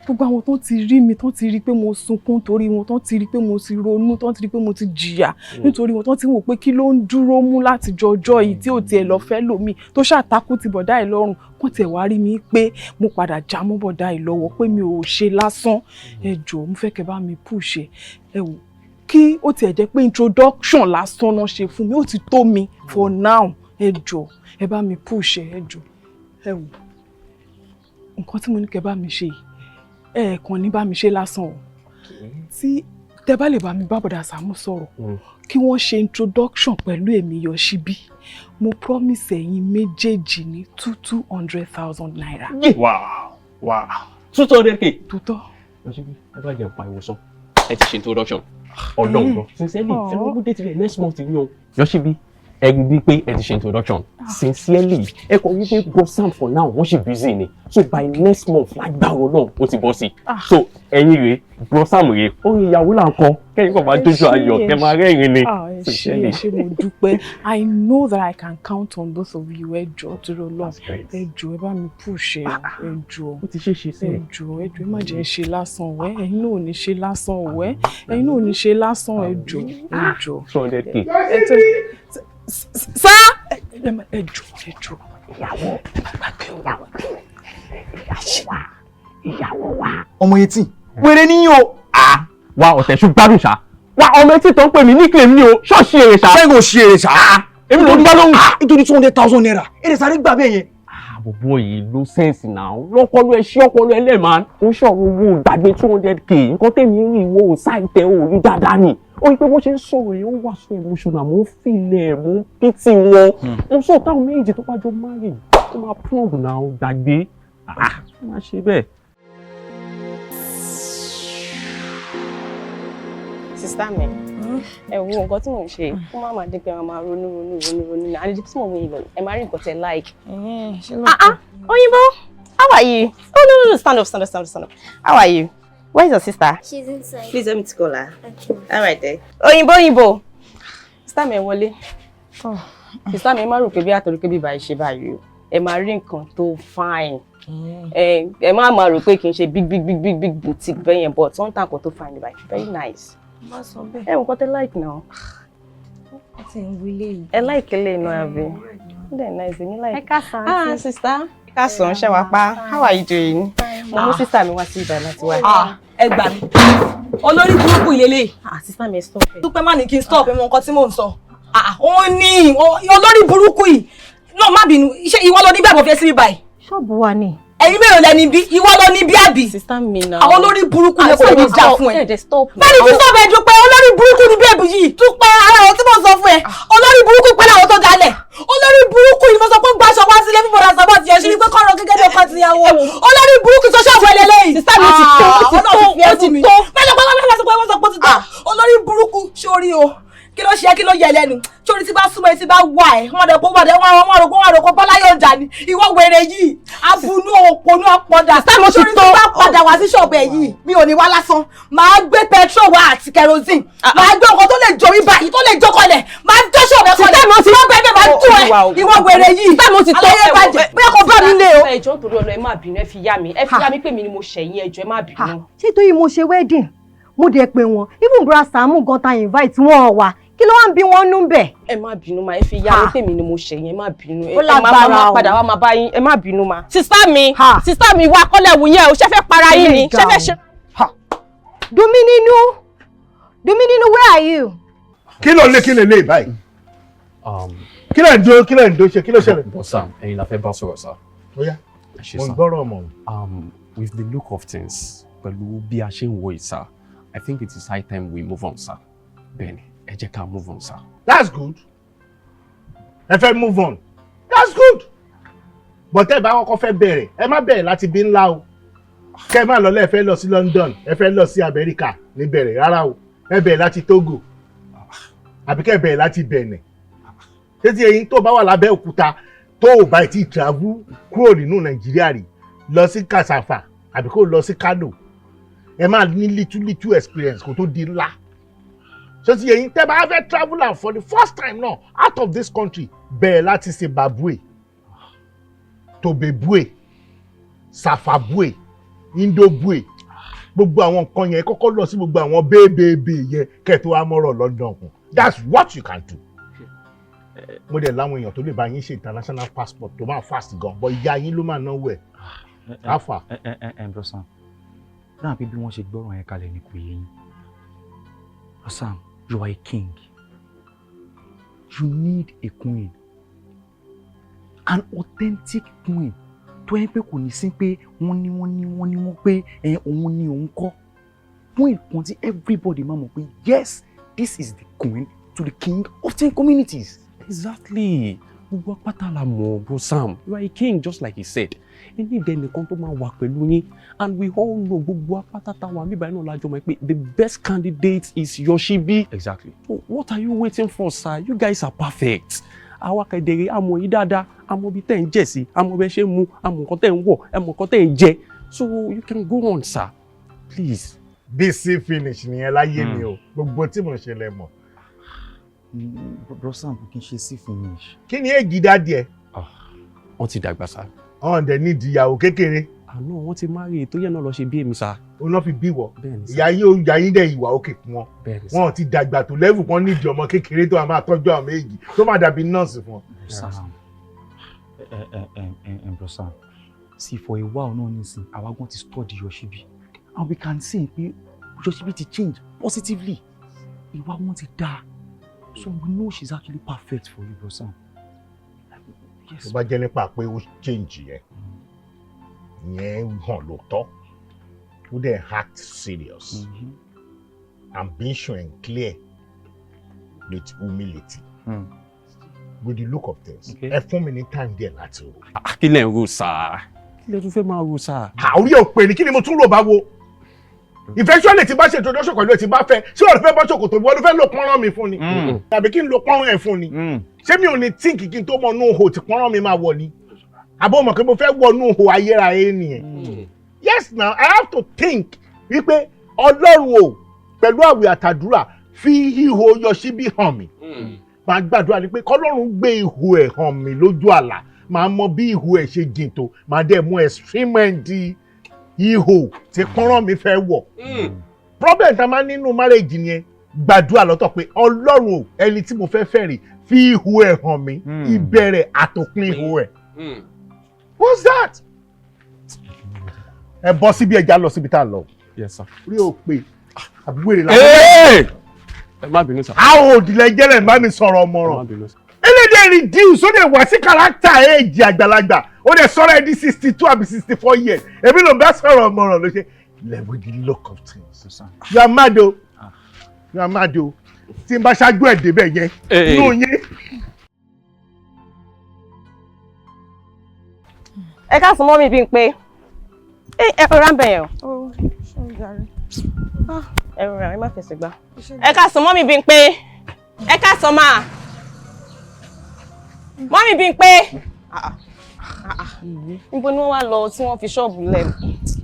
Gbogbo àwọn tó ti rí mi, tó ti rí pé mo sunkún torí wọn, tó ti rí pé mo ti ronú, tó ti rí pé mo ti jìyà nítorí wọn, tó ti wò pé kí ló ń dúró mú láti jọjọ́ yìí tí ò tiẹ̀ lọ fẹ́ lòmíì, tó ṣàtakú ti bọ̀dá ẹ̀ lọ́rùn, kó tiẹ̀ wá rí mi pé mo padà já mọ́ bọ̀dá ẹ̀ lọ́wọ́, pé mi ò ṣe lásán. Ẹ jọ̀ọ́, mo fẹ́ kẹ́ bá mi push ẹ. Ẹ wò, kí ó tiẹ̀ jẹ́ pé introduction lásán náà ṣe fún mi, ó ti tó mi for now. Ẹ jọ̀ọ́, ẹ bá mi push ẹ. Ẹ jọ̀ọ́, ẹ wò, nǹkan tí mo ní kẹ́ bá mi ṣe yìí, ẹ kàn ní bá mi ṣe lásán o. Tí tẹ́ bá lè bá mi bá bọ̀dà Sàámú sọ̀rọ̀, kí wọ́n ṣe introduction pẹ̀lú èmi Yọ̀ṣíbí, mo promise ẹ̀yin méjèèjì ní 200,000 naira. Wow, 200K. Tutọ́. Yọ̀ṣíbí, ẹ bá jẹ́ pa ìwòsàn, ẹ ti ṣe introduction. Ọlọ́run gbọ́, sincerely, ẹ lọ mú date rẹ̀ next month ni o. Yọ̀ṣíbí, ẹ rí pé ẹ ti ṣe introduction. Sincerely, ẹ kọ wípé Bro Sam for now, wọ́n ṣì busy ni, so by next month, lágbára Ọlọ́run, ó ti bọ́ sí. So ẹ̀yin rèé, Bro Sam rèé, orin ìyàwó là ń kọ, kẹ́yìn kàn máa dójú ayọ̀, kẹ́ máa rẹ́rìn ni. Ẹ ṣé, ẹ ṣé, mo dúpẹ́. I know that I can count on both of you. Ẹ jọ̀ọ́, torí Ọlọ́run, ẹ jọ̀ọ́, ẹ bá mi push ẹ. Ẹ jọ̀ọ́. Ó ti ṣe é ṣe sí. Ẹ jọ̀ọ́, ẹ jọ̀ọ́, ẹ má jẹ́ ṣe lásán wẹ́. Ẹ̀yin náà ò ní ṣe lásán wẹ́, ẹ̀yin náà ò ní ṣe lásán. Ẹ jọ̀ọ́, ẹ jọ̀ọ́. 200K. Sá, ẹ jọ̀ọ́, ẹ jọ̀ọ́. Ìyàwó, ẹ má gbàgbé o. Ìyàwó wa, ìyàwó wa. Ọmọ etí wèrè níyìn o. Wa ọ̀tẹ̀, ṣù gbádùn ṣá. Wa ọmọ etí tó ń pè mí ní claim ní o, ṣọ́ọ̀ṣì èrè ṣá. Ṣẹ́gun ò ṣe èrè ṣá. Èmi ló ń bá lóhùn. Nítorí 200,000 naira, èrè sáré gbà bẹ́ẹ̀ yẹn. Àbọ̀bọ̀ yìí ló sense náà, lọ́pọ̀lọ́ ẹ ṣí ọpọlọ ẹ lẹ́ẹ̀máa ń ṣọ̀rọ̀ owó. Gbàgbé 200K. Nǹkan tẹ̀mí rí, ìwọ ò sáìtẹ̀ ò rí dáadáa ni. Ó rí pé bó ṣe ń sọ̀rọ̀ yẹn, ó wà so emotional. Mo ń feel, mo ń pity wọn. Mo sọ táwọn méjì tó bá jọ marry, ó máa plumb náà. Gbàgbé, ó máa ṣe bẹ́ẹ̀. Sister mi, ẹ wo nǹkan tí mò ń ṣe, kó má máa dín pé máa ronú ronú ronú ronú ní àlejò tí mò ń lọ, ẹ máa rí nǹkan tẹ like. Ah ah, Oyinbo, how are you? Oh, no, no, no, stand up, stand up, stand up, stand up. How are you? Where is your sister? She's inside. Please let me to call her. Okay. All right then. Oyinbo, Oyinbo. Sister mi, ẹ wọlé. Sister mi, ẹ má rò pé bí àtọ̀rí pé bí báyìí ṣe báyìí o, ẹ máa rí nǹkan tó fine. Ẹ má máa rò pé kì í ṣe big big big big big boutique bẹ́ẹ̀ yẹn, but wọ́n ń tà nǹkan tó fine báyìí, very nice. Má sọ bẹ́ẹ̀. Ẹ nǹkan tẹ like now. Ó ti ń wílé yìí. Ẹ like ilé iná, àbí? Ó dẹ̀ nice, èmi like. Ẹ káàsán. Ah, sister. Ẹ káàsán, ṣé wàá pa? How are you doing? Mo mú sister mi wá sí ibà láti wá. Ẹ gbà mí. Olórí burúkú ìlélẹ̀. Ah, sister mi, stop ẹ. Dúpẹ́, má ní kí n stop ẹ, mọ nǹkan tí mò ń sọ. Ah, ó ní olórí burúkú yìí. Náà má bínú, ṣé ìwọ ló ní bí àbọ̀fẹ́ sí mi báyìí? Ṣọ́ọ̀bù wa ni. Ẹ̀yin mélòó lẹni bí? Ìwọ ló ní bí àbí? Sister mi náà. Àwọn olórí burúkú ni kò ní jà fún ẹ. Ẹ stop. Bẹ́ẹ̀ni kí stop ẹ, Dúpẹ́, olórí burúkú ni bẹ́ẹ̀bù yìí. Dúpẹ́, ara àwọn tí mo sọ fún ẹ. Olórí burúkú pẹ̀lú àwọn tó dalẹ̀. Olórí burúkú ni mo sọ pé gbàṣọ wá sílé fún bọ̀dà sábà tiẹ̀ ṣe ni pé kọ́rọ̀ gẹ́gẹ́ bí ọkọ tìyàwó. Olórí burúkú tó ṣàbọ̀ ẹlẹ́lẹ́yìn. Sister mi, ti tó, ó ti tó, ó ti tó. Bẹ́ẹ̀ni pé wọ́n sọ pé wọ́n sọ pé ó ti tó. Olórí burúkú sórí o, kí ló ṣe é? Kí ló yẹ lẹ́nu sórí tí bá súnmọ́ ẹ, tí bá wà ẹ, wọ́n dẹ̀ kó wọ́n dẹ̀ wọ́n rò kó wọ́n rò kó bọ́lá yóò jà ní. Ìwọ wèrè yìí, abunú òpònú ọ̀pọ̀dà sórí tí bá padà wá sí ṣọ̀bù ẹ̀ yìí, mi ò ní wá lásán. Máa gbé petrol wá àti kerosene, máa gbé nǹkan tó lè jó mi báyìí, tó lè jó kọlẹ̀, máa jó ṣọ̀bù ẹ̀ kọlẹ̀, máa bẹ́ẹ̀ bẹ́ẹ̀ máa jó ẹ. Ìwọ wèrè yìí, aláyé bàjẹ́, bóyá kò bá mi lé o. Ẹ jọ̀ọ́, nítorí Ọlọ́run, ẹ má bínú. Ẹ fi yá mi, ẹ fi yá mi pé mi ni mo ṣẹ̀yìn. Ẹ jọ̀ọ́, ẹ má bínú. Ṣé torí mo ṣe wedding, mo dẹ̀ pé wọn, even bra Sàámú gan ta invite wọn wá, kí ló wá ń bí wọn nú bẹ̀? Ẹ má bínú ma, ẹ fi yá mi pé mi ni mo ṣẹ̀yìn, ẹ má bínú. Ó Ẹ má lágbára má o. padà wá máa bá yín, ẹ má bínú ma. Sister mi, sister mi, wá kọ́lẹ̀ wù yẹn o, ṣé fẹ́ para yín ni? Ṣé fẹ́ ṣe. Dùnmí nínú, dùnmí nínú, where are you? Kí ló lé, kí lè lé báyìí? Kí lè ń dó, kí lè ń dó ṣe, kí ló ṣẹlẹ̀? But Sam, ẹ̀yin la fẹ́ bá sọ̀rọ̀ sá. Ó yá, Ẹ ṣé mo ń sá. gbọ́rọ̀ mọ̀. With the look of things, pẹ̀lú bí a ṣe ń wo ìsà, I think it is high time we move on, sir. Bẹ́ẹ̀ni, ẹ jẹ́ ká move on, sir. That's good. Ẹ fẹ́ move on, that's good, but ẹ bá kọ́kọ́ fẹ́ bẹ̀rẹ̀, ẹ má bẹ̀rẹ̀ láti bí ńlá o. Kẹ́ ẹ má lọ lẹ́, ẹ fẹ́ lọ sí London, ẹ fẹ́ lọ sí Amẹ́ríkà níbẹ̀rẹ̀. Rárá o, ẹ bẹ̀rẹ̀ láti Togo àbí kẹ́ ẹ bẹ̀rẹ̀ láti Benin. Ṣé tí eyín tó bá wà lábẹ́ òkúta tó ò bá ti travel kúrò nínú Nàìjíríà rí lọ sí Kasafa àbí kó lọ sí Kano, ẹ máa ní little little experience kó tó di ńlá. Ṣé ti eyín tẹ́ bá fẹ́ travel out for the first time now out of this country, bẹ̀rẹ̀ láti Zimbabwe, Tobebue, Safabue, Indobue, gbogbo àwọn nǹkan yẹn, kọ́kọ́ lọ sí gbogbo àwọn bẹ́ẹ̀bẹ́ẹ̀bẹ́ yẹn kẹ́ẹ̀ tó wá mọ́rọ̀ London kù. That's what you can do. Mo dẹ̀ láwọn èèyàn tó lè bá yín ṣe international passport tó máa fast gan, but ìyá yín ló máa náwó ẹ̀ alpha. Ẹ ẹ ẹ ẹ bro Sam, náà bí wọ́n ṣe gbọ́rọ̀ yẹn kalẹ̀ ní kò yé yín. Bro Sam, you are a king. You need a queen, an authentic queen tó yẹ pé kò ní sí pé wọ́n ní wọ́n ní wọ́n ní wọ́n pé ẹ òun ní òun kọ́, queen kan tí everybody máa mọ̀ pé yes, this is the queen to the king of 10 communities. Exactly. Gbogbo apáta la mọ̀, bro Sam. You are a king, just like he said. Ẹ ní ìdẹ nìkan tó máa wà pẹ̀lú yín, and we all know, gbogbo apáta tá wà níbàyìí náà lájọ mọ̀ pé the best candidate is Yoshibi. Exactly. So what are you waiting for, sir? You guys are perfect. Àwa kẹ̀dẹ̀rẹ̀ àmọ̀ yín dáadáa, àmọ̀ ibi tẹ́ ń jẹ̀ sí, àmọ̀ bẹ́ ṣe ń mu, àmọ̀ nǹkan tẹ́ ń wọ̀, àmọ̀ nǹkan tẹ́ ń jẹ. So you can go on, sir. Please. Bc finish nìyẹn láyé mi o, gbogbo tí mo ń ṣe lẹ mọ̀. Bro Sam, kò kí n ṣe sí finish. Kí ni èjì dádìí ẹ? Wọ́n ti dàgbà, sir. Ọ̀hún dẹ̀ ní ìdíyàwó kékeré. Àná wọ́n ti marry, tó yẹn náà lọ ṣe bí èmi, sir. Òun náà fi bí wọ. Bẹ́ẹ̀ni sir. Ìyá yín ò ìyá yín dẹ̀ ìwà òkè fún wọn. Bẹ́ẹ̀ni sir. Wọn ti dàgbà tó level kan nídìí ọmọ kékeré tó máa tọ́jú àwọn méjì, tó máa dàbí nọ́ọ̀sì fún wọn. Bro Sam, ẹ ẹ ẹ ẹ ẹ bro Sam, see, for a while náà nísìn, àwa gan ti study Yoshibi and we can see pé Yoshibi ti change positively. Ìwà wọn ti dáa, so we know she's actually perfect for you, bro Sam. Yes. Tó bá jẹ́ nípa pé ó change yẹn, ìyẹn hàn lóòótọ́, ó dẹ̀ act serious, ambition and clear with humility. With the look of things, ẹ fún mi ní time díẹ̀ láti rò. Kí lẹ̀ ń rò, sir? Kí lẹ̀ tún fẹ́ máa rò, sir? Àórí ò pè ní, kí ni mo tún rò bá wo? Eventually, tí bá ṣe introduction pẹ̀lú ẹ̀, tí bá fẹ́, ṣé wọ́n fẹ́ bọ́ ṣòkòtò, wọ́n ló fẹ́ lo pọ́nrán mi fún ni tàbí kí n lo pọ́nrán ẹ̀ fún ni? Ṣé mi ò ní think kí n tó mọ inú ihò tí pọ́nrán mi máa wọ̀ ni? Àbó mọ̀ pé mo fẹ́ wọ inú ihò ayérayé nìyẹn? Yes, now I have to think wípé Ọlọ́run o, pẹ̀lú àwẹ̀ àtàdúrà, fi ihò Yọ̀ṣíbí hàn mí. Máa gbàdúrà ni pé kọ́lọ́run gbé ihò ẹ̀ hàn mí lójú àlá, máa mọ bí ihò ẹ̀ ṣe jìn tó, máa dẹ̀ mú extreme end ihò tí pọ́nrán mi fẹ́ wọ̀. Problem tá a máa nínú marriage nìyẹn. Gbàdúrà lọ́tọ̀ pé Ọlọ́run o, ẹni tí mo fẹ́ fẹ́ rè, fi ihò ẹ̀ hàn mí, ìbẹ̀rẹ̀ àtòpin ihò ẹ̀. What's that? Ẹ bọ́ síbi, ẹja lọ síbi tá a lọ. Yes, sir. Rí o pé. Àbí wèrè làwọn. Ẹ má bínú sir. Àwọn òdìlẹ̀ jẹ́lẹ̀ bá mi sọ̀rọ̀ ọmọràn. Elédè reduce ó lè wá sí kárátà èjì àgbàlagbà, ó lè sọ̀rọ̀ ẹ di 62 àbí 64 years. Èmi ló ń bá sọ̀rọ̀ ọmọràn ló ṣe. Level the look of things. You are mad o. You are mad o. Tí n bá ṣáájú ẹ̀ débẹ̀ yẹn, inú yín. Ẹ káàsán mọ́mí bí n pé ẹ rọra ń bẹ̀ yẹn o. Ẹ rọra, ẹ má fẹsẹ̀ gbá. Ẹ káàsán mọ́mí bí n pé, ẹ káàsán máa mọ́mí bí n pé. Níbo ni wọ́n wá lọ tí wọ́n fi ṣọ́ọ̀bù lẹ̀?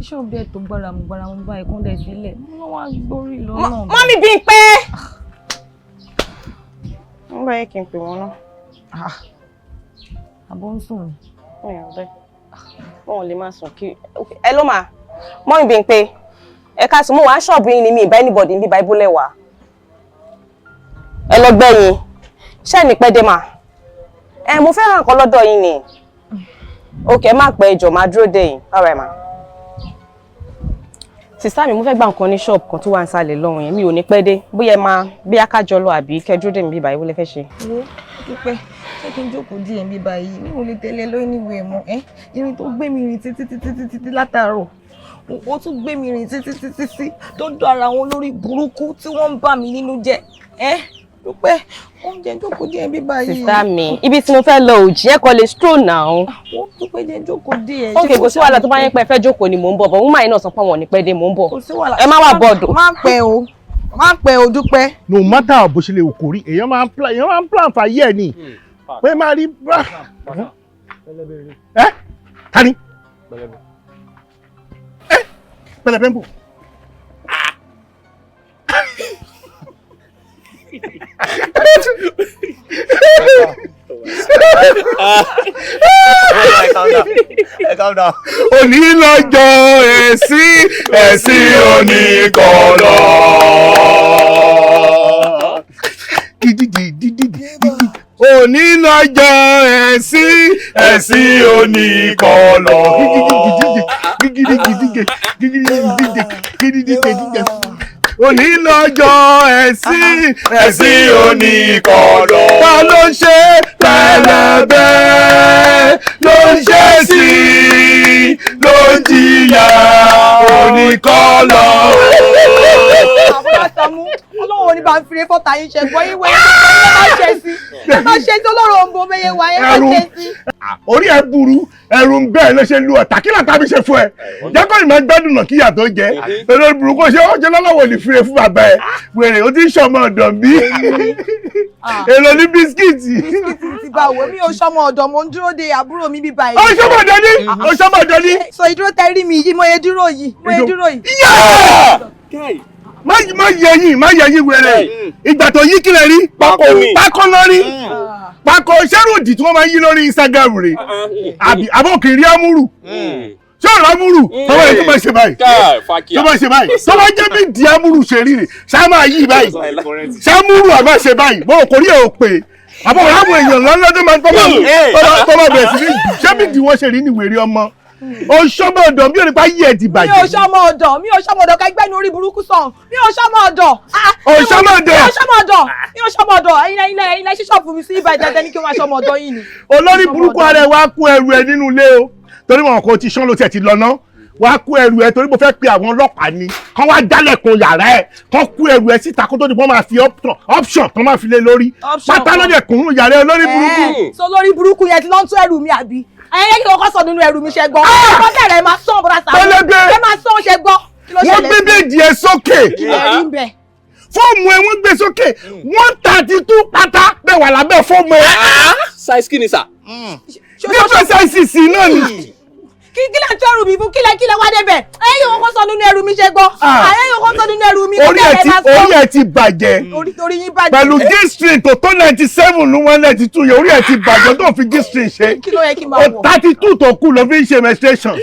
Ṣọ́ọ̀bù ẹ̀ tó gbára mu gbára mu báyìí kún dẹ̀ sílẹ̀, wọ́n wá gbórí lọ náà. Mọ́mí bí n pé. Wọ́n bá yẹ kí n pè wọ́n náà. Àbọ̀ ń sùn. Wọn ò lè máa sùn kí ẹ ló máa. Mọ́mí bí n pé, ẹ káàsán, mo wà ṣọ́ọ̀bù yín ni, mi ìbá anybody ń bíbá ibólẹ̀ wá. Ẹ lọ gbẹ́yìn ṣé ní pẹ́ dé mà? Ẹ mo fẹ́ ràn nǹkan lọ́dọ̀ yín ni. Ok, má pẹ́, ìjọ máa dúró dé yín. All right ma. Sister mi, mo fẹ́ gba nǹkan ní ṣọ́ọ̀bù kan tó wà nísàlẹ̀ lọ́hùn yẹn, mi ò ní pẹ́ dé. Bóyá ẹ máa bí akájọ lọ àbí kẹ́ dúró dé mi bíbá, ìwọ lẹ fẹ́ ṣe. Wo dúpẹ́, ṣé kí n jókòó díẹ̀ mi báyìí? Mi ò lè tẹ̀lé lọ anywhere mọ́ ẹ́. Irin tó gbé mi rìn títí títí títí látàárọ̀, ó tún gbé mi rìn títí títí sí dọ́dọ̀ ara wọn lórí burúkú tí wọ́n ń bà mí nínú jẹ́ ẹ́. Dúpẹ́, oúnjẹ jókòó díẹ̀ bí báyìí. Sister mi, ibi tí mo fẹ́ lọ ò jí, ẹ kò lè stroll now. Ó dúpẹ́, jẹ́ jókòó díẹ̀. Ok, kò sí wàhálà, tó bá yẹn pé ẹ fẹ́ jókòó ni mò ń bọ̀, bọ̀ woman yìí náà sọ pé àwọn ò ní pẹ́ dé, mò ń bọ̀. Kò sí wàhálà. Ẹ má wà bọ́ọ̀dù. Má pẹ́ o, má pẹ́ o dúpẹ́. No matter bó ṣe lè wò kó rí, èèyàn máa ń plan, èèyàn máa ń plan fàyè ẹ̀ ni. Pé máa rí bá. Ẹ ta ni? Ẹ pẹlẹbẹ ń bò. Calm down. Òní lọ́jọ́ ẹ̀sìn ẹ̀sìn oníkọ̀lọ́. Òní lọ́jọ́ ẹ̀sìn ẹ̀sìn oníkọ̀lọ́. Òní lọ́jọ́ ẹ̀sìn ẹ̀sìn oníkọ̀lọ́. Ta ló ń ṣe pẹlẹbẹ ló ń ṣe sí ló ń jìyà oníkọ̀lọ́. Ọlọ́run ò ní bá ń fire fọ́ta yín ṣe gbọ́ yín wẹ́ ẹ má ṣe sí, ẹ má ṣe sí, Ọlọ́run ò ń bo mẹ́yẹ wá, ẹ má ṣe sí. Orí ẹ burú, ẹrù ń bẹ́ẹ̀ ló ṣe lu ọ̀tá, kí làtà mi ṣe fún ẹ? Jẹ́ kó ìmọ̀ gbádùn náà kíyà tó jẹ. Olórí burúkú ṣe ó ṣe lọ́lọ́wọ́ lè fire fún bàbá ẹ. Wèrè ó ti ń ṣọmọ ọ̀dọ̀ bí. Èlò ní bisikíìtì. Bisikíìtì ti bá wo, mi ò ṣọmọ ọ̀dọ̀, mo ń dúró de àbúrò mi bíbá yìí. Ó ṣọmọ ọ̀dọ̀ ni, ó ṣọmọ ọ̀dọ̀ ni. Sọ ìdúró tẹ rí mi yìí, mo yẹ dúró yìí, mo yẹ dúró yìí. Má yẹ yín, má yẹ yín wèrè. Ìgbà tó yí kílẹ̀ rí, pákó pákó lórí. Pákó ṣẹ́rù òdì tí wọ́n máa ń yí lórí Instagram rè. Àbí àbọ̀kì rí amúrù. Ṣé ọ̀rọ̀ amúrù? Tọ́wọ́ yẹn tó máa ṣe báyìí. Tó máa ṣe báyìí. Tó máa jẹ́ bí di amúrù ṣe rí rè. Ṣá máa yí báyìí. Ṣá múrù àmọ́ ṣe báyìí. Mo kò rí ẹ̀ ò pè. Àbọ̀ àwọn èèyàn lọ́lọ́ tó máa tó máa bẹ̀rẹ̀ sí ní ṣé bí di wọ́n ṣe rí ní wèrè ọmọ. O ṣọmọ ọ̀dọ̀ mi ò ní pa yí ẹ ti bàjẹ́. Mi ò ṣọmọ ọ̀dọ̀, mi ò ṣọmọ ọ̀dọ̀, ká gbẹ́nu orí burúkú sàn. Mi ò ṣọmọ ọ̀dọ̀. O ṣọmọ ọ̀dọ̀. Mi ò ṣọmọ ọ̀dọ̀. Mi ò ṣọmọ ọ̀dọ̀. Ẹ̀yin ẹ̀yin ẹ̀yin lẹ ṣíṣọ́ọ̀bù mi sí ibà ìdájẹ́ ní kí wọ́n máa ṣọmọ ọ̀dọ̀ yín ni. Olórí burúkú ara ẹ wá kó ẹrù ẹ nínú ilé o. Torí wọn kò ti ṣán ló tiẹ̀ ti lọ ná. Wá kó ẹrù ẹ torí mo fẹ́ pe àwọn ọlọ́pàá ni. Kán wá jálẹ̀kùn yàrá ẹ. Kán kó ẹrù ẹ síta kó tó di wọ́n máa fi option tán máa fi lé lórí. Pátá lọ́dẹ̀ kùnú yàrá ẹ olórí burúkú. So lórí burúkú yẹn ti lọ ń tú ẹrù mi àbí? Ẹyẹ kí ló kọ́ sọ nínú ẹrù mi ṣe gbọ́. Ọkọ bẹ̀rẹ̀ máa sọ bọ́dà sàmú. Pẹlẹbẹ. Ẹ máa sọ ṣe gbọ́. Wọ́n gbé bèjì ẹ sókè. Fóòmù ẹ wọ́n gbé sókè. 132 pátá bẹ́ẹ̀ wà lábẹ́ fóòmù ẹ. Size kí ni sà? Different sizes náà ni. Kí lẹ ń tú ẹrù mi fún? Kí lẹ wá débẹ̀? Ẹyẹ kò sọ nínú ẹrù mi ṣe gbọ́. Ẹyẹ kò sọ nínú ẹrù mi. Orí ẹ ti bàjẹ́. Orí yín bàjẹ́. Pẹ̀lú G-string tó 97 ló 192 yẹn, orí ẹ ti bàjẹ́ tó fi G-string ṣe. Kí ló yẹ kí n máa wọ̀? 32 tó kù ló fi ń ṣe menstruation.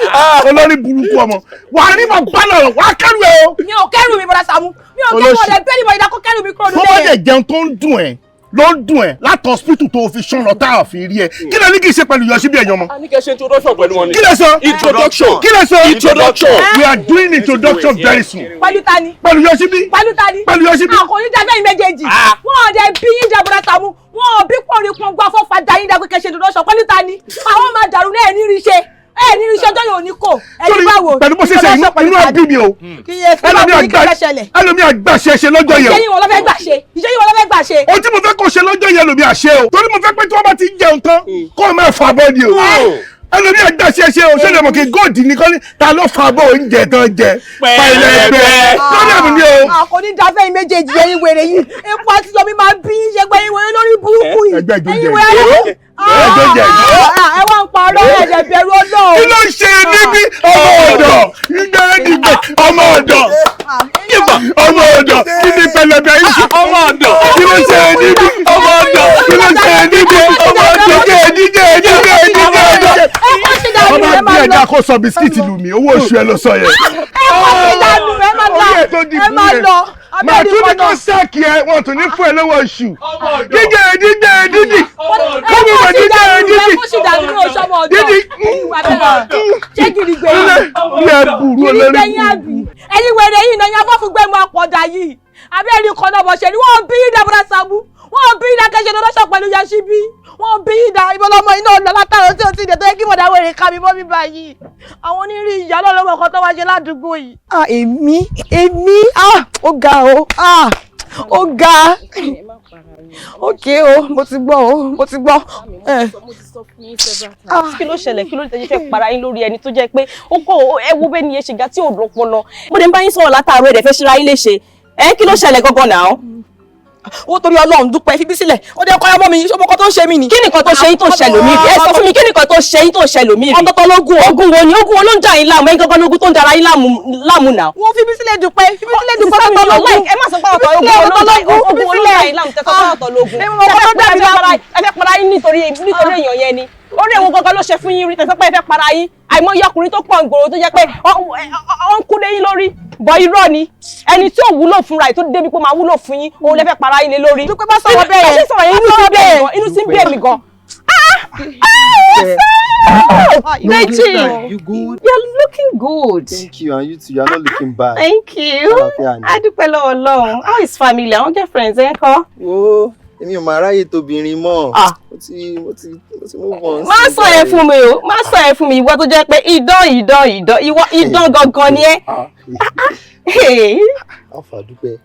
Olórí burúkú ọmọ. Wà á rí mọ̀ bá lọ, wà á kẹ́rù ẹ o. Mi ò kẹ́rù mi bọ́dà Sàámú. Mi ò kẹ́rù ọ̀dẹ̀ bẹ́ẹ̀ ni mo ìdákọ́ kẹ́rù mi kúrò nílé. Tó bá dẹ̀ jẹun tó ń dùn ẹ̀, ló ń dùn ẹ́ láti hospital tó fi ṣán lọ tá a fi rí ẹ. Kí lẹ ní kí n ṣe pẹ̀lú Yọ̀ṣíbí ẹ̀yàn mọ́? A ní kẹ́ ṣe introduction pẹ̀lú wọn ni. Kí lẹ sọ? Introduction. Kí lẹ sọ? Introduction. We are doing introduction very soon. Pẹ̀lú ta ni? Pẹ̀lú Yọ̀ṣíbí. Pẹ̀lú ta ni? Pẹ̀lú Yọ̀ṣíbí. Àkòrí dábẹ́ yìí méjèèjì. Wọ́n ò dẹ̀ bí yín jẹ́ bọ́dá Sàámú. Wọ́n ò bí pọ̀nrín pọ̀n gbọ́ fọ́fà dá yín dàgbé kẹ́ ṣe introduction. Pẹ̀lú ta ni? Àwọn máa dàrú náà ẹ̀ ní rí ṣe. Ẹ ní iṣẹ́ ọjọ́ yóò ní kò. Ẹni báwo? Pẹ̀lú bó ṣe ṣe inú àbí mi o. Kí yẹ kí ló kí ló ṣẹlẹ̀? Ẹlòmí àgbà ṣe ṣe lọ́jọ́ yẹn o. Ìṣe yìí wọ́n ló fẹ́ gbà ṣe. Ìṣe yìí wọ́n ló fẹ́ gbà ṣe. Ohun tí mo fẹ́ kó ṣe lọ́jọ́ yẹn lòmí àṣẹ o. Torí mo fẹ́ pé tí wọ́n bá ti jẹun tán kó o máa fà bọ́ ni o. Ẹlòmí àgbà ṣe ṣe o. Ṣé lè mọ̀ kí góòdì ní kọ́ni ta ló fà bọ́ oúnjẹ tán jẹ? Pẹ̀lẹ́pẹ̀. Pọ́nlẹ́mù ni o. Àkòní dáfẹ́ yìí méjèèjì ẹ̀yin wèrè yìí. Epo àti yọmi máa bí ṣe pé ẹ̀yin wèrè lórí burúkú yìí. Ẹgbẹ́ ìjọ Ẹ̀yin wèrè lórí ẹ wá ń parọ́ ẹ̀jẹ̀ bẹ̀rù Ọlọ́run. Kí ló ń ṣe níbí? Ọmọ ọ̀dọ̀ gbẹ́rẹ́dìgbẹ́ ọmọ ọ̀dọ̀ ọmọ ọ̀dọ̀ kí ni pẹlẹbẹ yìí ṣe? Ọmọ ọ̀dọ̀ kí ló ṣe níbí? Ọmọ ọ̀dọ̀ kí ló ṣe níbí? Ọmọ ọ̀dọ̀ díje díje díje díje. Ọmọ bí ẹ̀dá kó sọ bisikíìtì lù mí, owó oṣù ẹ ló sọ yẹn. Ẹ kó sí dànù, ẹ má lọ, ẹ má lọ. Màá tún ní kó sáàkì ẹ, wọn tún ní fún ẹ lọ́wọ́ oṣù. Díje díje dídì. Kọ́mú mọ̀ díje dídì. Dídì. Ṣé gírígbé yìí? Ní ẹ burú olórí. Gírígbé yín àbí? Ẹ̀yin wèrè yìí náà yín afọ́fúngbẹ́mu àpọ̀dà yìí. Abẹ́rẹ́ kan náà bọ̀ ṣe ni wọ́n bí Dàbọ̀dà Sàámú. Wọ́n bí Dákẹ́ṣe lọ́sọ̀ pẹ̀lú Yọ̀ṣíbí. Wọ́n bí ìdá ìbọlọ́mọ iná ọ̀nà látàrọ tí ó ti dẹ̀ tó yẹ kí mọ̀dá wèrè ká mi mọ́ mi báyìí. Àwọn onírí ìyá lọ́lọ́mọ kan tó wá ṣe ládùúgbò yìí. Èmi èmi ó ga o, ó ga. Ok o, mo ti gbọ́ o, mo ti gbọ́. Kí ló ṣẹlẹ̀? Kí ló dé fẹ́ para yín lórí ẹni tó jẹ́ pé ó kọ́ ẹ wo bẹ́ẹ̀ ni ẹ ṣe ga tí ò lọ́pọlọ. Mo dé ń bá yín sọ̀rọ̀ látàárọ̀ ẹ̀ dẹ̀ fẹ́ ṣe ra yín léṣe. Ẹ kí ló ṣẹlẹ̀ gangan náà? Ó torí Ọlọ́run dúpẹ́ fi bí sílẹ̀ ó dé kọ́yọ́ mọ́ mi ṣé ọmọkọ tó ń ṣe mí ni. Kí nìkan tó ṣe yín tó ṣe lòmí rí? Ẹ sọ fún mi kí nìkan tó ṣe yín tó ṣe lòmí rí? Ọ̀tọ̀ọ̀tọ̀ lógún o. Ogun wo ni? Ogun wo ló ń jà yín láàmú? Ẹ̀yin gangan lógún tó ń dara yín láàmú náà. Wọ́n fi bí sílẹ̀ dúpẹ́ fi bí sílẹ̀ dúpẹ́ ọ̀tọ̀ọ̀tọ̀ lógún. Ẹ má sọ pé ọ̀tọ̀ ogun wo ló ń jà yín láàmú tẹ́sán pé ọ̀tọ̀ lógún. Ẹ fẹ́ para yín nítorí èèyàn yẹn ni. Orí ẹ̀wọ̀n gangan ló ṣe fún yín rí tẹ̀sán pé ẹ fẹ́ para yín. Àìmọye ọkùnrin tó pọ̀ ń gbòòrò tó jẹ́ pé ó ń kú lé yín lórí. Bọ̀ irọ́ ni ẹni tí ò wúlò fúnra ẹ̀ tó débi pé máa wúlò fún yín òun lè fẹ́ para yín lé lórí. Dúpẹ́ bá sọ̀rọ̀ bẹ́ẹ̀ yẹn. Ṣé sọ̀rọ̀ yẹn inú sí ń bí èmi gan. Deji, you good? You're looking good. Thank you, and you too. You're not looking bad. Thank you. Adúpẹ́ lọ́wọ́ Ọlọ́run. How is family? Àwọn girlfriends ẹ̀ ń kọ́. Wo èmi ò máa ráyè tóbìnrin mọ́. Mo ti move on. Má sọ yẹn fún mi o, má sọ yẹn fún mi, ìwọ tó jẹ́ pé idán idán idán, ìwọ idán gangan ni ẹ́. Alpha dúpẹ́.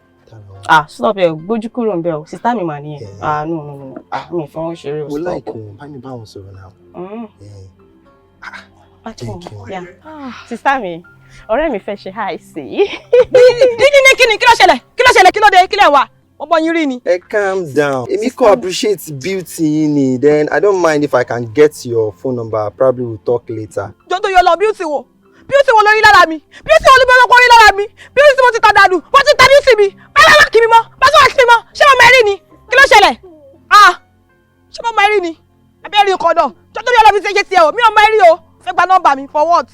Ah, stop ẹ, gbójú kúrò ń bẹ̀ o, sister mi mà nìyẹn. Ah, no no no, mi ì fọwọ́ ṣeré o, Mo stop. like wọn, bá mi bá wọn sọ̀rọ̀ náà. Yeah. Sister mi, ọ̀rẹ́ mi fẹ́ ṣe hi sí. Dídí ní kíni kí ló ṣẹlẹ̀? Kí ló ṣẹlẹ̀? Kí ló dé? Kí lẹ̀ wà? Ọmọ yín rí ni. Ẹ calm down. Èmi kò appreciate beauty yín ni, then I don't mind if I can get your phone number, probably we'll talk later. Jọ tó yọ lọ beauty wo? Beauty wo lórí lára mi? Beauty wo ló bẹ́ẹ̀ lọ́kọ́ rí lára mi? Beauty tí mo ti ta dànù, wọ́n ti ta beauty mi. Báyọ̀ wá kí mi mọ́, báyọ̀ wá kí mi mọ́, ṣé mo máa rí ni? Kí ló ṣẹlẹ̀? Ah! Ṣé mo máa rí ni? Abẹ́rẹ́ ikọ̀ náà, jọ tó yọ lọ fi ṣe ṣe tiẹ̀ o, mi ò máa rí o. Fẹ́ gba nọ́mbà mi for what?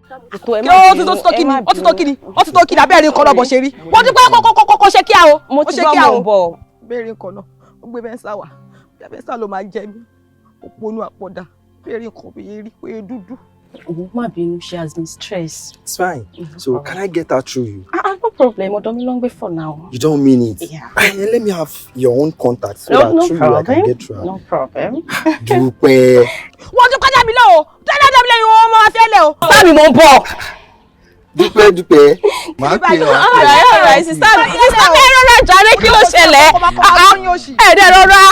Kí ó ti tó kí ni? Ó ti tó kí ni? Ó ti tó kí ni? Abẹ́rẹ́ ikọ̀ náà bọ̀ ṣe rí. Wọ́n ti pẹ́ kọ́kọ́kọ́kọ́ ṣe kíá o. Mo ti gbọ́ mò ń bọ̀. Abẹ́rẹ́ ikọ̀ náà, ó gbé bẹ́ńsà wá. Bẹ́ńsà ló máa jẹ mí. Òpònú àpọ̀dà. Abẹ́rẹ́ ikọ̀ mi rí pé dúdú. Òun má bínú, she has been stressed. It's fine. So can I get her through you? Ah, no problem. Ọ̀dọ̀ mi ló ń gbé for now. You don't mean it. Yeah. And let me have your own contact so No, that no through you I can problem. get through her. No problem. Dúpẹ́. Wọ́n ti kọjá mi lọ o. Tẹ́lẹ̀ dẹ́mi lẹ́yìn wọn máa fẹ́ lẹ̀ o. Sister mi mo ń bọ̀. Dúpẹ́ Dúpẹ́. Màá pè ọ́. All right, all right, sister mi, sister mi ẹ rọra jàre, kí ló ṣẹlẹ̀? Ẹ dẹ̀ rọra.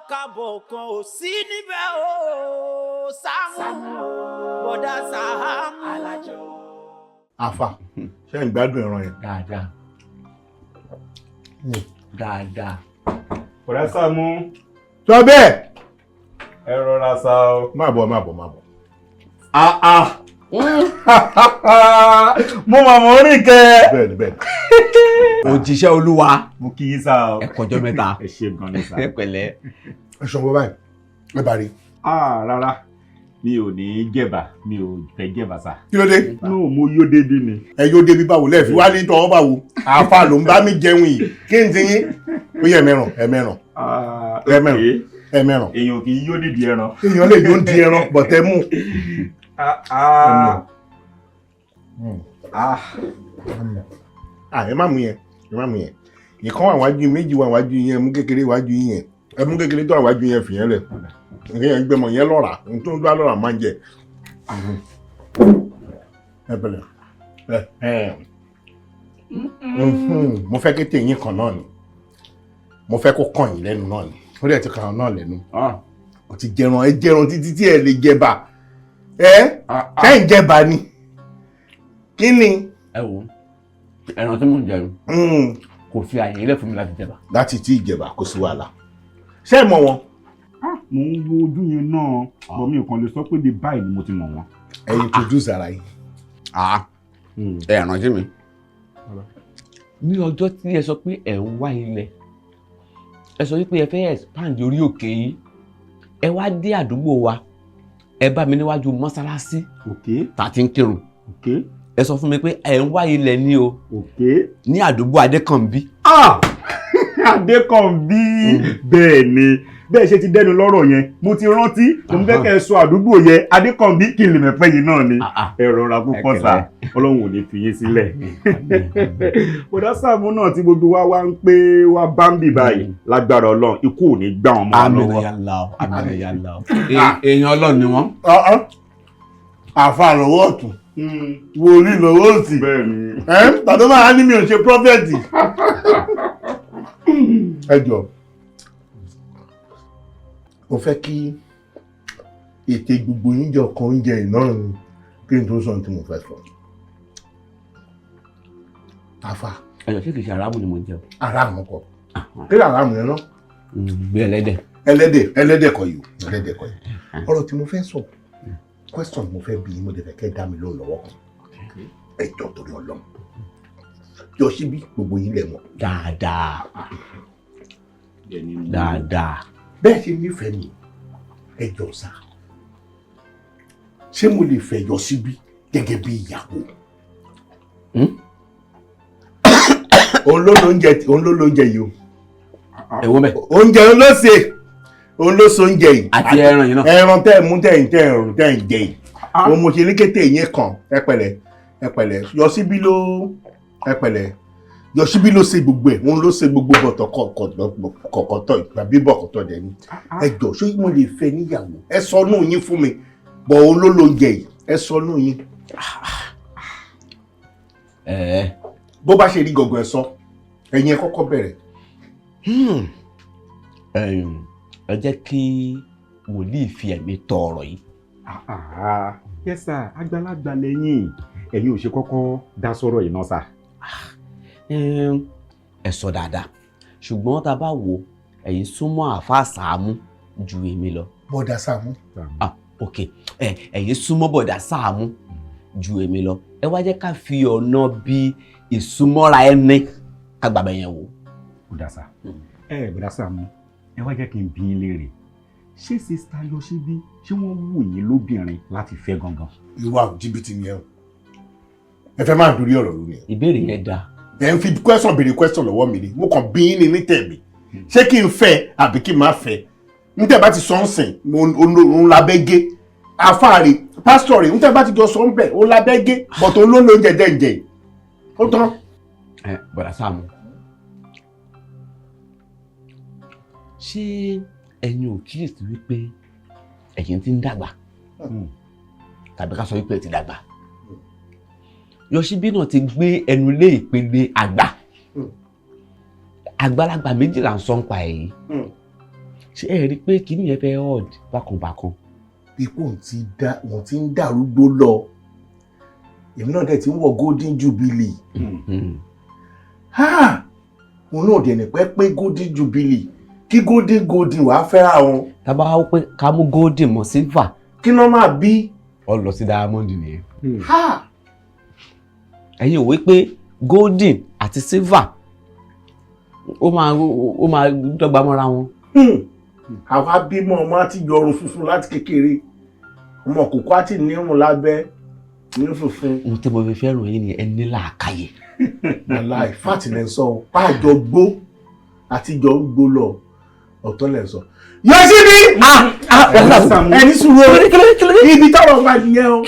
Kábọ̀ kan ò sí níbẹ̀ o, Sàámú, bọ̀dá Sàámú. Àfà, ṣé ń gbádùn ẹran yẹn? Dáadáa. Dáadáa. Bọ̀dá Sàámú. Sọ bẹ́ẹ̀. Ẹ rọra sá o. Má bọ̀, má bọ̀, má bọ̀. Ah ah. Mo mà mọ̀ orí kẹ. Bẹ́ẹ̀ni bẹ́ẹ̀ni. Òjíṣẹ́ Olúwa. Mo kí yín sá o. Ẹ kọjọ́ mẹ́ta. Ẹ ṣe gan ni sá. Ẹ pẹ̀lẹ́. Ẹ ṣan bọ́ báyìí, ẹ bá rí. Ah rárá, Mi ò ní jẹ̀bà, mi ò fẹ́ jẹ̀bà sà. Kí ló dé? No, mo yó débi ni. Ẹ yóò débi báwo lẹ́ẹ̀fi wá ní tọwọ́ báwo? Àáfà ló ń bá mi jẹun yìí. Kí n ti yín? Ó yẹ ẹ̀mẹ̀ràn, ẹ̀mẹ̀ràn. Ẹ̀mẹ̀ràn, ẹ̀mẹ̀ràn. Èèyàn kì í yó nídìí ẹran. Èèyàn lè yó ń di ẹran, bọ̀tẹ́ mú. Ah, ẹ má mú yẹn, ẹ má mú yẹn. Ìkan wà wájú, méjì wà wájú yẹn, mú kékeré wájú yẹn. Ẹ mú kékeré tó wà wájú yẹn, fìyẹn lẹ̀. Ìyẹn gbẹmọ yẹn lọ́ra, ohun tó ń dá lọ́ra máa ń jẹ. Ẹ bẹ̀rẹ̀. Ẹ mo fẹ́ kété yín kan náà ni. Mo fẹ́ kó kàn yín lẹ́nu náà ni. Ó dẹ̀ ti kàn án náà lẹ́nu. Ó ti jẹran, ẹ jẹran títí tí ẹ lè jẹba. Ẹ ṣé ń jẹba ni? Kí ni? Ẹ wo, ẹran tí mò ń jẹun kò fi àyè ilẹ̀ fún mi láti jẹba. Láti tí ìjẹba kò sí wàhálà. Ṣé ẹ mọ̀ wọn? Mo ń wo ojú yẹn náà, bọ̀ mi ò kàn lè sọ pé bí báyìí ni mo ti mọ̀ wọ́n. Ẹ introduce ara yín. Ẹ rántí mi. Ní ọjọ́ tí ẹ sọ pé ẹ ń wá ilẹ̀, ẹ sọ wípé ẹ fẹ́ expand orí òkè yìí, ẹ wá dé àdúgbò wa, ẹ bá mi níwájú mọ́sálásí tá a ti ń kírun. Ẹ sọ fún mi pé ẹ ń wá ilẹ̀ ní o ní àdúgbò Adékànbí. Adékànbí, bẹ́ẹ̀ ni, bẹ́ẹ̀ ṣe ti dẹnu lọ́rọ̀ yẹn, mo ti rántí, mo fẹ́ kẹ́ ẹ sọ àdúgbò yẹn Adékànbí kí n lè mẹ́fẹ́ yìí náà ni. Ẹ rọra púpọ̀ sá, Ọlọ́run ò ní fi yín sílẹ̀. Bọ̀dá Sàámú náà tí gbogbo wa wá ń pé wá bá ń bì báyìí, lágbára Ọlọ́run, ikú ò ní gbá wọn mọ́ lọ́wọ́. Àmín ya Allah, àmín ya Allah. Èèyàn Ọlọ́run ni wọ́n. Àfa lọ́wọ́ ọ̀tún, wòlíì lọ́wọ́ òsì. Tàbí máa ní mi ò ṣe prọfẹ̀tì. Ẹ jọ̀ọ́, mo fẹ́ kí ètè gbogbo yín jọ kan oúnjẹ ìnáà kí n tó sọ ohun tí mo fẹ́ sọ. Àfa. Ẹ jọ̀ọ́, ṣé kìí ṣe aráàmù ni mo ń jẹ o? Aráàmù kọ́. Kí ni aráàmù yẹn náà? Gbé ẹlẹ́dẹ̀. Ẹlẹ́dẹ̀, ẹlẹ́dẹ̀ kọ́ yìí o, ẹlẹ́dẹ̀ kọ́ yìí. Ọ̀rọ̀ tí mo fẹ́ sọ, question mo fẹ́ bi, mo dẹ̀ fẹ́ kẹ́ dá mi lóhùn lọ́wọ́ kan. Ẹ jọ̀ọ́, torí Ọlọ́run. Yọ síbí gbogbo yín lẹ̀ mọ̀. Dáadáa. Dáadáa. Bẹ́ẹ̀ ṣe nífẹ̀ẹ́ mi, ẹ jọ̀ọ́ sá. Ṣé mo lè fẹ́ yọ síbí gẹ́gẹ́ bí ìyàwó? Òun ló lóúnjẹ, òun ló lóúnjẹ yìí o. Èwo mẹ́? Oúnjẹ òun ló ṣe, òun ló so oúnjẹ yìí. Àti ẹran yìí náà. Ẹran tẹ́ ẹ mú, tẹ́ ẹ ń tẹ́ ẹ rùn, tẹ́ ẹ ń jẹ yìí. Òun mo ṣe ní kété yín kan, ẹ pẹ̀lẹ́, ẹ pẹ̀lẹ́, yọ síbí ló, ẹ pẹ̀lẹ́. Yọ síbí ló ṣe gbogbo ẹ̀, òun ló ṣe gbogbo bọ̀tọ̀ kọ̀kọ̀tọ̀ àbí bọ̀kọ̀tọ̀ dẹ̀ ni. Ẹ jọ̀ọ́, ṣé mo lè fẹ́ níyàwó? Ẹ sọ nù yín fún mi, bọ̀ òun ló lóúnjẹ yìí, ẹ sọ nù yín. Bó bá ṣe rí gọ̀gọ̀ ẹ sọ, ẹ̀yin ẹ kọ́kọ́ bẹ̀rẹ̀. Ẹ jẹ́ kí wòlíì fi ẹ̀mí tọ ọ̀rọ̀ yìí. Yes sir, àgbàlagbà lẹ́yìn, ẹ̀yin ò ṣe kọ́kọ́ dá sọ̀rọ̀ yìí náà sà. Ẹ sọ dáadáa, ṣùgbọ́n tá a bá wò, ẹ̀yin súnmọ́ àáfàá Sàámú ju èmi lọ. Bọ̀dà Sàámú. Ah, ok, ẹ̀yin súnmọ́ bọ̀dà Sàámú ju èmi lọ. Ẹ wá jẹ́ ká fi ọ̀nà bí ìsúnmọ́ra ẹni ká gbàgbẹ́ yẹn wò. Bọ̀dà sà, ẹ bọ̀dà Sàámú, ẹ wá jẹ́ kí n bi yín léèrè, ṣé Sister Yọ̀ṣíbí, ṣé wọ́n wù yín lóbìnrin láti fẹ́ gangan? Ìwà jìbìtì ni ẹ o, ẹ fẹ́ máa dorí ọ̀rọ̀ rú ni. Ìbéèrè yẹn dáa. Ẹ ń fi question béèrè question lọ́wọ́ mi ni, mo kàn bí yín ni ní tẹ̀mí, ṣé kí n fẹ́ àbí kí n má fẹ́? N tẹ́ bá ti sọ ń sìn, òun labẹ́ gé. Àfáàrí, pásítọ̀ rẹ̀, n tẹ́ bá ti jọ sọ ń bẹ̀, òun labẹ́ gé, bọ̀tọ̀ òun ló ń lo oúnjẹ jẹ́ ó tán. Ẹ bọ̀dà Sàámú, ṣé ẹ̀yin ò kíyèsí wípé ẹ̀yin ti ń dàgbà, tàbí ká sọ wípé ẹ ti dàgbà? Yọ̀ṣíbí náà ti gbé ẹnu lé ìpele àgbà. Àgbàlagbà méjì là ń sọ ń pa èyí. Ṣé ẹ rí i pé kíní yẹn fẹ́ odd bákanbákan? Ipò tí dá wọn ti ń dàrúgbó lọ, èmi náà dẹ̀ ti ń wọ golden jubilee. Òun náà dẹ̀ ní pẹ́ pé golden jubilee kí golden golden wàá fẹ́ra wọn. Tábà wá pé ká mú golden mọ́ silver. Kí ló máa bí? Ọ lọ sí diamond nìyẹn. Ẹ̀yin ò wí pé golden àti silver ó máa dọ́gba mọ́ra wọn. Àwa bímọ ọmọ àti yọrùn funfun láti kékeré. Ọmọ kòkó àti nírun lábẹ́ ní funfun. Ohun tí mo fi fẹ́ràn yín ni ẹ ní làákàyè. Wàláì fàtí lẹ́ ń sọ o, pàjọ gbó àtijọ́ ń gbó lọ, ọ̀tọ̀ lẹ́ ń sọ. Yọ̀síbí! Ẹni sùúrù o, ibi táwọn wà nìyẹn o.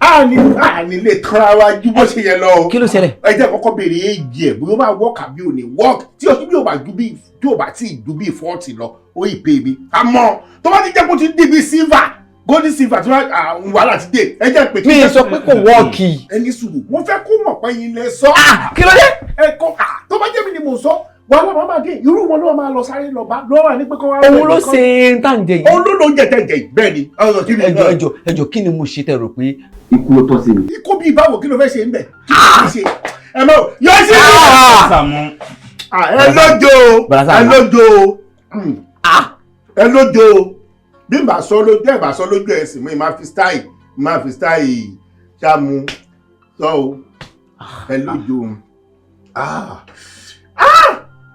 Àní àní lè tanra wa ju bó ṣe yẹ lọ o. Kí ló ṣẹlẹ̀? Ẹ jẹ́ kọ́kọ́ béèrè èjì ẹ̀ bóyá ó máa work àbí ò ní work. Tí Yọ̀síbí ò bá ju bí tí ò bá tí ì ju bí 40 lọ, ó ì pè mí. Àmọ́ tó bá ti jẹ́ kó ti dé bí silver, golden silver tí wọ́n wàhálà ti dé, ẹ jẹ́ pé. Mi sọ pé kò wọ́ọ̀kì. Ẹni sùúrù, mo fẹ́ kó mọ̀ pé yín lẹ sọ. Kí ló dé? Ẹ kọ́ tó bá jẹ́ mi ni mò ń sọ, wàhálà máa máa dé, irú wọn ló máa lọ sáré lọ bá lọ́wọ́ wà ní pé kọ́ wá. Òun ló ṣe ń tà ń jẹ yìí. Òun ló ló ń jẹ tẹ̀ jẹ yìí, bẹ́ẹ̀ ni. Ẹjọ ẹjọ ẹjọ, kí ni mo ṣe tẹ́ rò pé ikú ló tọ́ sí mi? Ikú bíi báwo, kí ló fẹ́ ṣe ń bẹ̀? Kí ló fẹ́ ṣe? Ẹ mọ̀ Yọ̀síbí! Ẹ lójo ẹ lójo ẹ lójo, bí n bá sọ lójú ẹ bá sọ lójú ẹ sì mú, máa fi style máa fi style ṣáàmù sọ o, ẹ lójo.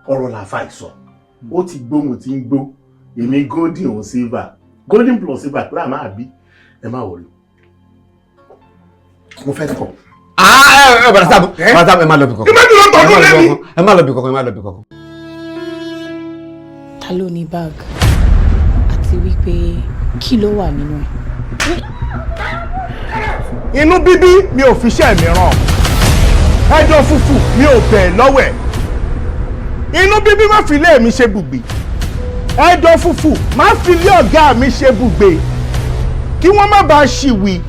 Ọ̀rọ̀ làfà ìsọ, ó ti gbóhùn tí ń gbó, èmi golden òun silver, golden plus silver kúrò àmà àbí ẹ má wọlé, mo fẹ́ tọ̀. Ẹ bàrà sábà bàrà sábà, ẹ má lọ bí kankan. Ẹ má lọ tọdún lẹ́mi. Ẹ má lọ bí kankan, ẹ má lọ bí kankan. Ta ló ní bag àti wípé kí ló wà nínú ẹ̀? Inú bíbí mi ò fi iṣẹ́ mi ràn, ẹjọ́ fùfù mi ò bẹ̀ lọ́wẹ̀, inú bíbí má fi ilé mi ṣe bùgbé, ẹjọ́ fùfù má fi ilé ọ̀gá mi ṣe bùgbé, kí wọ́n má bàa ṣìwì,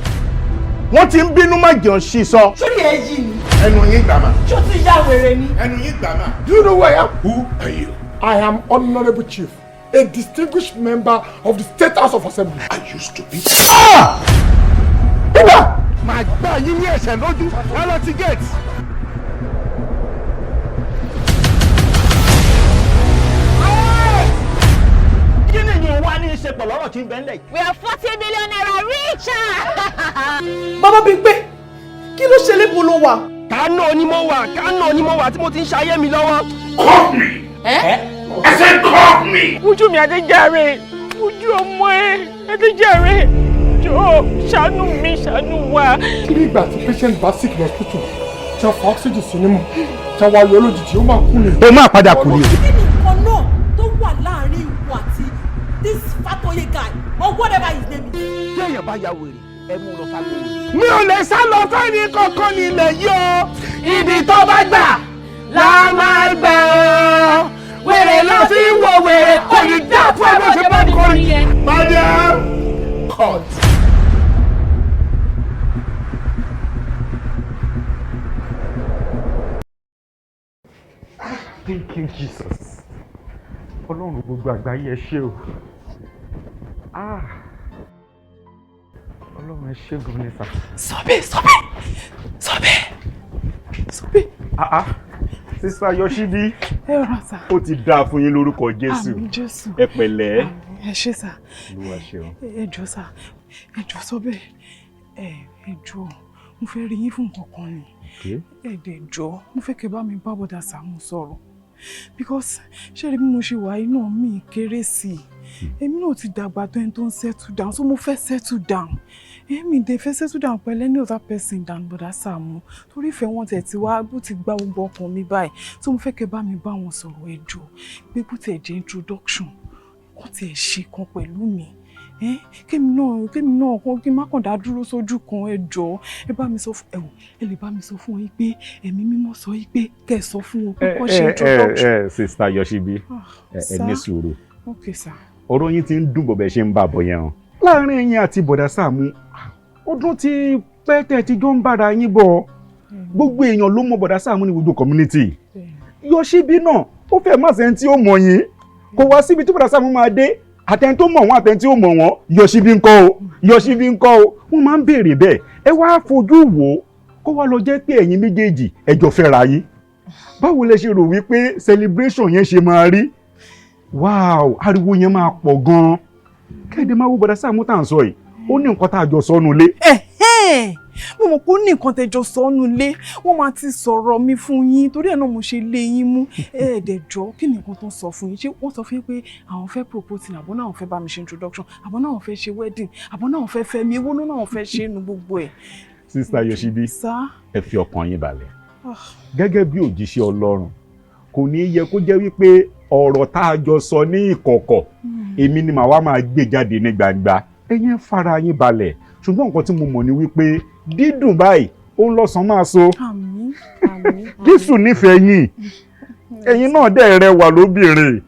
wọ́n ti ń bínú má jẹun sí sọ. Sórí ẹ yìí ni. Ẹnu yín gbà mà. Ṣó ti ya wèrè ni? Ẹnu yín gbà mà. Do you know who I am? Who are you? I am Honorable Chief, a distinguished member of the State House of Assembly. Are you stupid? Ah! Ibà! Màá gbá yín ní ẹ̀ṣẹ̀ lójú, ẹ lọ ti gate. Kí ni ìyẹn wá ní í ṣe pẹ̀lú ọ̀rọ̀ tí ń bẹ ńlẹ̀ yìí? We are 40 million naira richer. Bàbá Bímpé, kí ló ṣe lébo ló wà? Kánò ni mo wà, Kánò ni mo wà tí mo ti ń ṣayé mi lọ́wọ́. Call me! Eh? I said call me! Ojú mi Adéjàre, ojú ọmọ ẹ, Adéjàre, jọ̀ọ́ ṣàánú mi, ṣàánú wa. Kí ni ìgbà tí patient bá sick lọ hospital, tí wọ́n fa oxygen sí nímú, tí wọ́n wá yọ lójijì, ó máa kú ni. Ó máa padà kú ni. Kí ni nǹkan náà tó wà láàrin ìwọ àti this Fatoye guy or whatever his name is? Tí èèyàn bá ya wèrè, ẹ mú un lọ ságo wèrè. Mi ò lè sá lọ fẹ́ni kankan nílẹ̀ yìí o. Ibi tó bá gbà la máa gbà ọ́. Wèrè lọ fi ń wo wèrè, kò ní dá fún ẹ bó ṣe bá mi kọrin. Madam, cut. Thank you, Jesus. Ọlọ́run gbogbo àgbáyé, ẹ ṣé o. Ah! Ọlọ́run, ẹ ṣé gan ni sà. Sọ́bẹ̀ sọ́bẹ̀ sọ́bẹ̀ sọ́bẹ̀. Ah ah, Sister Yoshibi. Ẹ rà sà. Ó ti dáa fún yín lórúkọ Jésù. Àmín Jésù. Ẹ pẹ̀lẹ́. Ẹ ṣé sà. Olúwa ṣeun. Ẹ jọ̀ọ́ sà, ẹ jọ̀ọ́ sọ́bẹ̀, ẹ jọ̀ọ́, mo fẹ́ rí yín fún nǹkan kan ni. Ẹ dẹ̀ jọ̀ọ́, mo fẹ́ kẹ́ bá mi bá bọ̀dà Sàámú sọ̀rọ̀ because ṣé rí bí mo ṣe wà yìí náà, mi kéré sí i, èmi náà ti dàgbà tó ẹni tó ń settle down, so mo fẹ́ settle down. Èmi dẹ̀ fẹ́ settle down pẹ̀lú any other person than bọ̀dà Sàámú, torí ìfẹ́ wọn tẹ̀ ti wá bó ti gba gbogbo ọkàn mi báyìí. So mo fẹ́ kẹ́ bá mi bá wọn sọ̀rọ̀, ẹ jọ̀ọ́, pé bó tiẹ̀ jẹ́ introduction, kó tiẹ̀ ṣe kan pẹ̀lú mi, kémi náà kó kí n má kàn dá dúró sójú kan. Ẹ jọ̀ọ́, ẹ bá mi sọ fún ẹ wò, ẹ lè bá mi sọ fún wọn yín pé Ẹ̀mí Mímọ́ sọ yín pé kẹ́ ẹ sọ fún wọn pé kó ṣe introduction. Ẹ Sister Yoshibi, ẹ ní sùúrù. Ok sir. Ọ̀rọ̀ yín ti ń dùn bọ̀bẹ̀ ṣe ń bà bọ̀ yẹn o. Láàárín ẹ̀yin àti bọ̀dà Sàámú, ọdún tí pẹ́ tẹ́ ti jọ ń bára yín bọ̀, gbogbo èèyàn ló mọ bọ̀dà Sàámú ní gbogbo community. Yoshibi náà, ó fẹ́ má sẹ́ni tí ó mọ̀ yín, kò wá síbi tí bọ̀dà Sàámú máa dé, àtẹni tó mọ̀ wọ́n, àtẹni tí ó mọ̀ wọ́n, Yoshibi ńkọ́ o, Yoshibi ńkọ́ o, wọ́n máa ń béèrè bẹ́ẹ̀. Ẹ wá fojú wò ó, kó wá lọ jẹ́ pé ẹ̀yin méjèèjì ẹ jọ fẹ́ra yín, báwo lẹ ṣe rò wípé celebration yẹn ṣe máa rí? Wow, ariwo yẹn máa pọ̀ gan-an. Kéde máa wo bọ̀dà Sàámú tá à ń sọ yìí, ó ní nǹkan tá a jọ sọnù lé. Mo mọ̀ pé ó ní nǹkan tẹjọ sọnù lé, wọ́n máa ti sọ̀rọ̀ mi fún yín, torí ẹ̀ náà mo ṣe lé yín mú. Ẹ̀ẹ́dẹ̀jọ́, kí ni nǹkan tó ń sọ fún yín? Ṣé wọ́n sọ fún yín pé àwọn fẹ́ propose ní, àbọ̀ náà àwọn fẹ́ bá mi ṣe introduction, àbọ̀ náà àwọn fẹ́ ṣe wedding, àbọ̀ náà àwọn fẹ́ fẹ́ mi? Ewó náà àwọn fẹ́ ṣe nu gbogbo ẹ̀? Sister Yoshibi, Sá. ẹ fi ọkàn yín balẹ̀. Gẹ́gẹ́ bí òjíṣẹ́ Ọlọ́run, kò ní yẹ kó jẹ́ wípé ọ̀rọ̀ tá a jọ sọ ní ìkọ̀kọ̀, èmi ni màá wá máa gbé jáde ní gbangba. Ẹ̀yin fara yín balẹ̀. Ṣùgbọ́n nǹkan tí mo mọ̀ ni wípé dídùn báyìí ó ń lọ́sàn-án máa so. Àmín, àmín. Jésù nífẹ̀ẹ́ yín, ẹ̀yin náà dẹ̀ rẹwà lóbìnrin.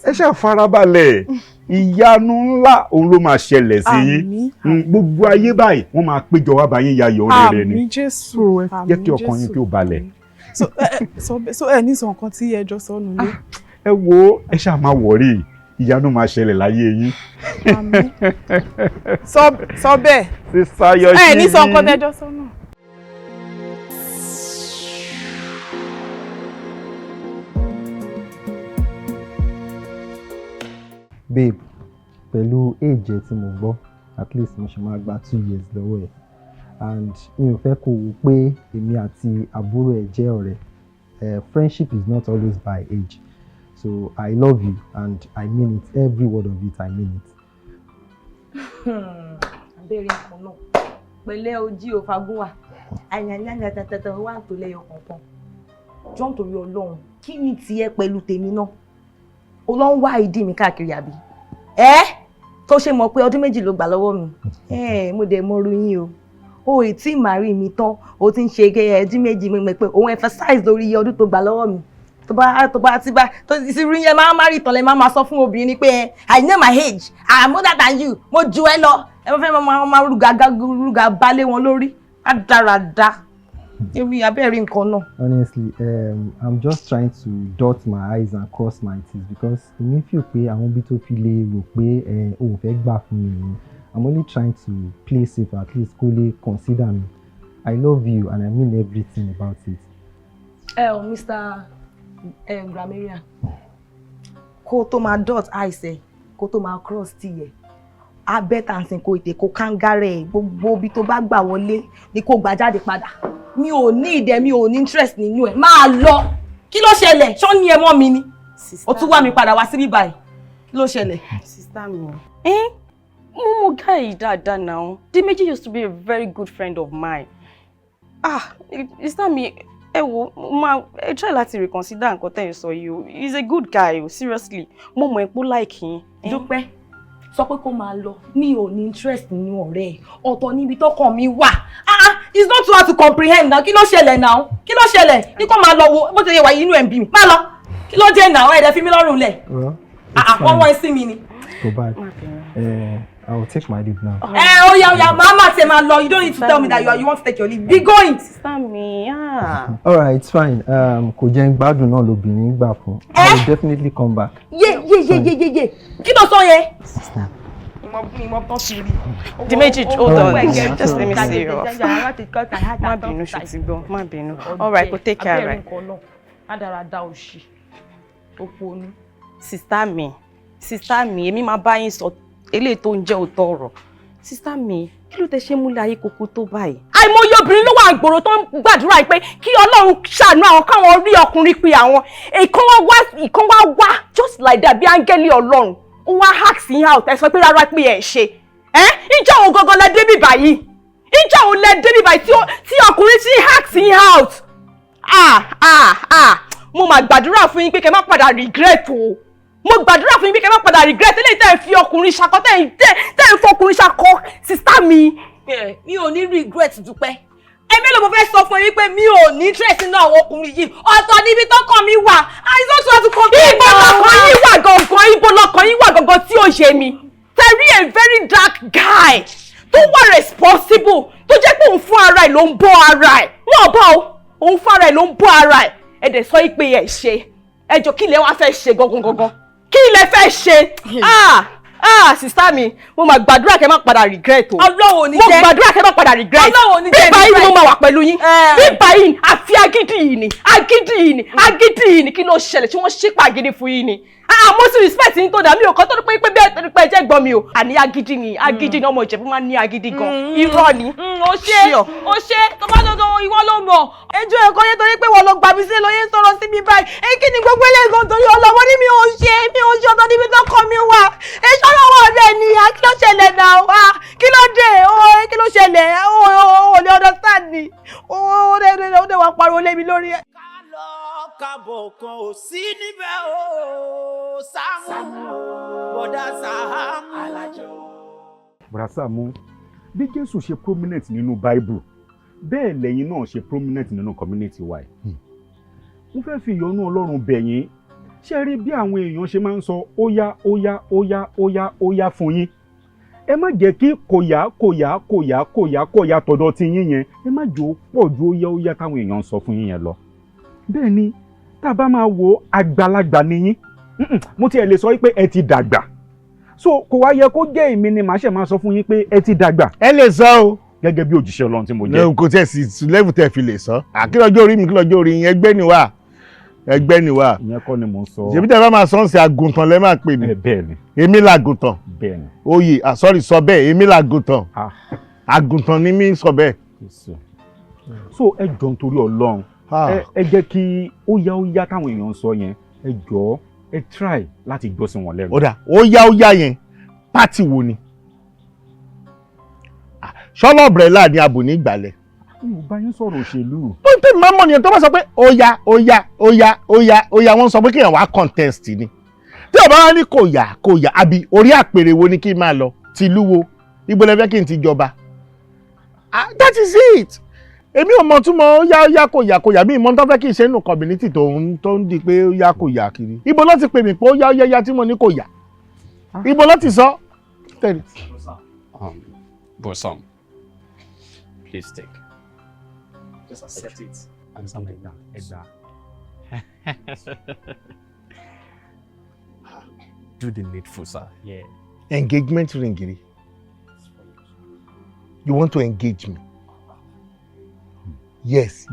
Ẹ ṣáà farabalẹ̀, ìyanu ńlá òun ló máa ṣẹlẹ̀ sí yín. Gbogbo ayé báyìí, wọ́n máa péjọ wá bá yín yayọ̀ rere ni. Àmín Jésù. Jẹ́ kí ọkàn yín kí ó balẹ̀. So ẹ sọ ẹ ní sọ nǹkan tí ẹjọ́ sọ nulẹ̀. Ẹ wo, ẹ ṣáà máa worry, ìyanu máa ṣẹlẹ̀ láyé yín. Sọ bẹ́ẹ̀. Sister Yoshibi. Ẹ ní sọ nǹkan tẹjọ́ sọ náà. Babe, pẹ̀lú age ẹ tí mo gbọ́, at least mo ṣe máa gba 2 years lọ́wọ́ ẹ̀, and mi ò fẹ́ kó wò pé èmi àti àbúrò ẹ̀ jẹ́ ọ̀rẹ́. Friendship is not always by age, so I love you and I mean it, every word of it, I mean it. Abẹ́rẹ́ nǹkan náà pẹ̀lẹ́ ojí ò fagún wà àyànyànyà tẹ̀tẹ̀tẹ̀ wà tó lẹ́yọ kọ̀ọ̀kan. Jọ́, nítorí Ọlọ́run, kí ni tiẹ̀ pẹ̀lú tèmi náà? O lọ ń wá ìdí mi káàkiri, àbí? Ẹ́ tó ṣe mọ̀ pé ọdún 2 ló gbà lọ́wọ́ mi. Ẹ mo dẹ̀ mọ oru yín o. O ì tí màrí mi tán, o ti ń ṣe ọdún 2. Mi mọ̀ pé òun emphasize lórí iye ọdún tó gbà lọ́wọ́ mi. Tó bá tí bá tó ti rí yẹn, máa má rí ìtàn lẹ, máa máa sọ fún obìnrin pé ẹ I know my age, I'm older than you, mo ju ẹ lọ. Ẹ fẹ́ máa máa rúgà rúgà balẹ̀ wọn lórí rádaràda. Ewì abẹ́rẹ́ nǹkan náà. Honestly, I'm just trying to dot my i's and cross my t's because èmi feel pé àwọn bí tó fi lè rò pé òun fẹ́ gbà fún mi nìyẹn. I'm only trying to play safe, at least kó lè consider me. I love you and I mean everything about it. Ẹ o, Mr. Grammarian, kó tó máa dot i's ẹ, kó tó máa cross t ẹ, abẹ́tàǹsìn kò ètè kó kángára ẹ. Gbogbo ibi tó bá gbà wọlé ni kó gbà jáde padà. Mi ò ní ìdẹ, mi ò ní interest nínú ẹ. Máa lọ. Kí ló ṣẹlẹ̀? Ṣọ́ ní ẹ mọ́ mi ni o tún wá mi padà wá síbí báyìí? Kí ló ṣẹlẹ̀? Sister mi, mo mọ guy yìí dáadáa now. Dimeji used to be a very good friend of mine. Ah, sister mi, ẹ wo, máa ẹ try láti reconsider nǹkan tẹ́ ẹ sọ yìí o. He is a good guy o, seriously. Mo mọ̀ ẹ́ pé ó like yín. Dúpẹ́, sọ pé kó máa lọ. Mi ò ní interest nínú ọ̀rẹ́ ẹ̀. Ọ̀tọ̀ níbi tọ́kàn mi wà. Ah ah, it's not too hard to comprehend now. Kí ló ṣẹlẹ̀ now? Kí ló ṣẹlẹ̀? Ní kó máa lọ. Wo bó ti yẹ wà yìí, inú ẹ̀ ń bí mi. Má lọ. Kí ló dé now? Ẹ̀ẹ́dẹ̀ fi mí lọ́rùn lẹ̀. Well, Ah ah, wọ́n wọ́n sí mi ni. Go back. I will take my leave now. Ẹ ó yá, ó yá, màá má tiẹ̀ máa lọ. You don't need to tell me that you want to take your leave. Be going. Sister mi, ah. All right, it's fine. Kò jẹ́ ń gbádùn náà lobìnrin gbà fún. I will definitely come back. Yé yé yé yé yé yé, kí ló sọ yẹn? Ìmọ̀ tán ti rí. Dimeji, hold on. Owó. Just let me see you off. Má bínú, ṣó ti gbọ́, má bínú. All right, go take care, right? Abẹ́rẹ́ nǹkan náà, rádaràda, òṣì, òpònú. Sister mi, sister mi, èmi máa bá yín sọ eléyìí tó ń jẹ́ òótọ́ ọ̀rọ̀. Sister mi, kí ló tẹ ṣe múlẹ̀ ayé koko tó báyìí? Àìmọye obìnrin ló wà gbòòrò tó ń gbàdúrà yìí pé kí Ọlọ́run ṣàánú àwọn, káwọn rí ọkùnrin pé àwọn ìkan wá wá, ìkan wá wá just like that, bí áńgẹ́lì Ọlọ́run, ó wá ask yín out. Ẹ sọ pé rárá, pé ẹ ṣe ẹ. Ìjọ òun gangan lẹ débi báyìí? Ìjọ òun lẹ débi báyìí tí ọkùnrin tí ask yín out? Ah ah ah, mo mà gbàdúrà fún yín pé kẹ́ má padà regret o. Mo gbàdúrà fún yín pé kẹ́ má padà regret eléyìí tẹ́ ẹ fi ọkùnrin ṣakọ, tẹ́ ẹ fọkùnrin ṣakọ, sister mi. Mi ò ní regret. Dúpẹ́, ẹ mélòó mo fẹ́ sọ fún yín pé mi ò ní interest nínú àwọn ọkùnrin yìí? Ọ̀tọ̀ níbi tọ́kàn mi wà. I don't want to compare. Ibo lọkàn yín wà gangan? Ibo lọkàn yín wà gangan tí ó yé mi? Tẹ̀rí a very dark guy tó wà responsible, tó jẹ́ pé òun fún ara ẹ̀ ló ń bọ́ ara ẹ̀. Wọ́n bọ́ o, òun fún ara ẹ̀ ló ń bọ́ ara ẹ̀. Ẹ̀ dẹ̀ sọ pé ẹ̀ ṣe ẹjọ́. Kí ilẹ̀ wa fẹ́ ṣe gangan gangan? Kí ilẹ̀ fẹ́ ṣe? Ah. Ah, sister mi, mo máa gbàdúrà kẹ́ má padà regret o. Ọlọ́run ò ní Mo jẹ́. gbàdúrà kẹ́ má padà regret. Ọlọ́run ò ní jẹ́ Bíbá yìí ni mo regret. máa wà pẹ̀lú yín. Bíbá yìí, àfi agídí yìí ni, agídí yìí ni, agídí yìí ni. Kí ló ṣẹlẹ̀ tí wọ́n ṣípà agídí fún yín ni? Ah, mo sì respect yín tó dà mí o, kọ́ tó ní pé bí ẹ pé ẹ jẹ́ gbọ́n mi o. Àní agídí ni, agídí ni, ọmọ Ìjẹ̀bú máa ń ní agídí gan. Irọ́ ni. Ó ṣe, ó ṣe, tó bá dọ̀dọ̀ ìwọ ló mọ̀. Ẹjọ́ ẹ̀kọ́ yẹn torí pé wọ́n lọ gbà mí sílẹ̀ lóye sọ̀rọ̀ sí mi báyìí. Ẹ kí ni gbogbo eléyìí gan torí ọlọ́wọ́ ní mi ò ṣe, mi ò ṣe, ọ̀tọ̀ níbi tó kọ́ mi wà. Ẹ ṣọ́nà wà bẹ́ẹ̀ ni, à, kí ló ṣẹlẹ̀ náà? À, kí ló dé? Ó, kí ló ṣẹlẹ̀? Ó, ó lè understand ni. Ó, ó dẹ̀ wá pariwo lé mi lórí. Kábọ̀ kan ò sí níbẹ̀ o, Sàámú, bọ̀dá Sàámú. Bùrà Sàámú, bí Jésù ṣe prominent nínú Bible, bẹ́ẹ̀ lẹ́yìn náà ṣe prominent nínú community wa yìí. Mo fẹ́ fi ìyọ́nú Ọlọ́run bẹ̀ yín. Ṣé rí bí àwọn èèyàn ṣe máa ń sọ óyá óyá óyá óyá óyá fún yín? Ẹ má jẹ́ kí kòyà kòyà kòyà kòyà kòyà tọ̀dọ̀ ti yín yẹn, ẹ má jò ó pọ̀ ju óyá óyá táwọn èèyàn ń sọ fún yín yẹn lọ. Bẹ́ẹ̀ ni, tá a bá máa wo, àgbàlagbà ni yín. Mo tiẹ̀ lè sọ wípé ẹ ti dàgbà, so kò wá yẹ kó jẹ́ èmi ni màá ṣe máa sọ fún yín pé ẹ ti dàgbà. Ẹ lè sọ o. Gẹ́gẹ́ bí òjíṣẹ́ Ọlọ́run tí mo jẹ́. Kò tẹ̀ sí level tẹ̀ fi lè sọ. Kí lọ́jọ́ orí mi, kí lọ́jọ́ orí yín? Ẹgbẹ́ ni wà, ẹgbẹ́ ni wà. Ìyẹn kọ́ ni mò ń sọ. Ṣèbí tẹ́ bá máa sọ ń ṣe, àgùntàn lẹ́ máa pè mí. Bẹ́ẹ̀ ni. Èmi làgùntàn. Bẹ́ẹ̀ ni. Oyè, ah, sorry, sọ bẹ́ẹ̀, èmi làgùntàn. Àgùntàn ni mí, sọ bẹ́ẹ̀. So ẹ jọ̀ọ́, nítorí Ọlọ́run, ẹ jẹ́ kí ó yá ó yá táwọn èèyàn ń sọ yẹn, ẹ jọ̀ọ́, ẹ try láti gbọ́ sí wọn lẹ́nu. Ó dà, ó yá ó yá yẹn, party wo ni? Ṣọlá ọ̀brẹ́là ni abò ní ìgbàlẹ̀. Mi ò bá yín sọ̀rọ̀ òṣèlú. Tó ń tẹ̀mí máa mọ̀ nìyẹn, tó bá sọ pé ó yá ó yá ó yá ó yá ó yá, wọ́n sọ pé kéèyàn wá contest ni. Tí ọba wa ní kò yá kò yá, àbí orí àpèrè wo ni kí n máa lọ? Tìlú wo? Ibo lẹ fẹ́ kí n ti jọba? Ah, that is it. Èmi ò mọ̀ túmọ̀ ó yá ó yá kò yá kò yá. Mi ìmọ̀ tó fẹ́ kí n ṣe nínú community tó ń di pé ó yá kò yá kiri. Ibo ló ti pè mí pé ó yá ó yá yá tí mo ní kò yá? Ibo ló ti sọ? Tẹ̀lé. But Sam, please take. Just accept it. Sam, ẹ gbà, ẹ gbà. Do the needful, sir. Yeah. Engagement ring rí. You want to engage me? Yes.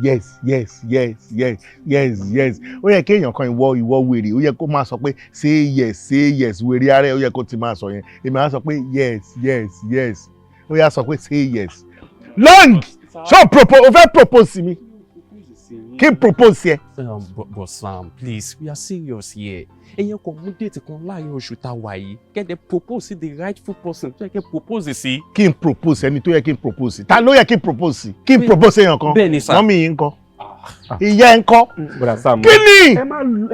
Ó yẹ kéèyàn kan, ìwọ wèrè, ó yẹ kó máa sọ pé say yes, say yes. Wèrè ara ẹ, ó yẹ kó ti máa sọ yẹn. Èmi á sọ pé yes. Ó yà sọ pé say yes long. Ṣé o propose, o fẹ́ propose sí mi? Kí n propose sí ẹ? But Sam, please, we are serious here. Ẹ̀yin kò mú date kan láàrin oṣù tá a wà yìí. Kẹ́ dẹ̀ propose sí the rightful person tó yẹ kẹ́ propose sí. Kí n propose ẹni tó yẹ kí n propose sí? Ta ló yẹ kí n propose sí? Kí n propose èèyàn kan? Bẹ́ẹ̀ ni, sir. Mummy yìí ń kọ́? Ìyá ẹ̀ ń kọ́? Bùrà Sàámú. Kí ni? Ẹ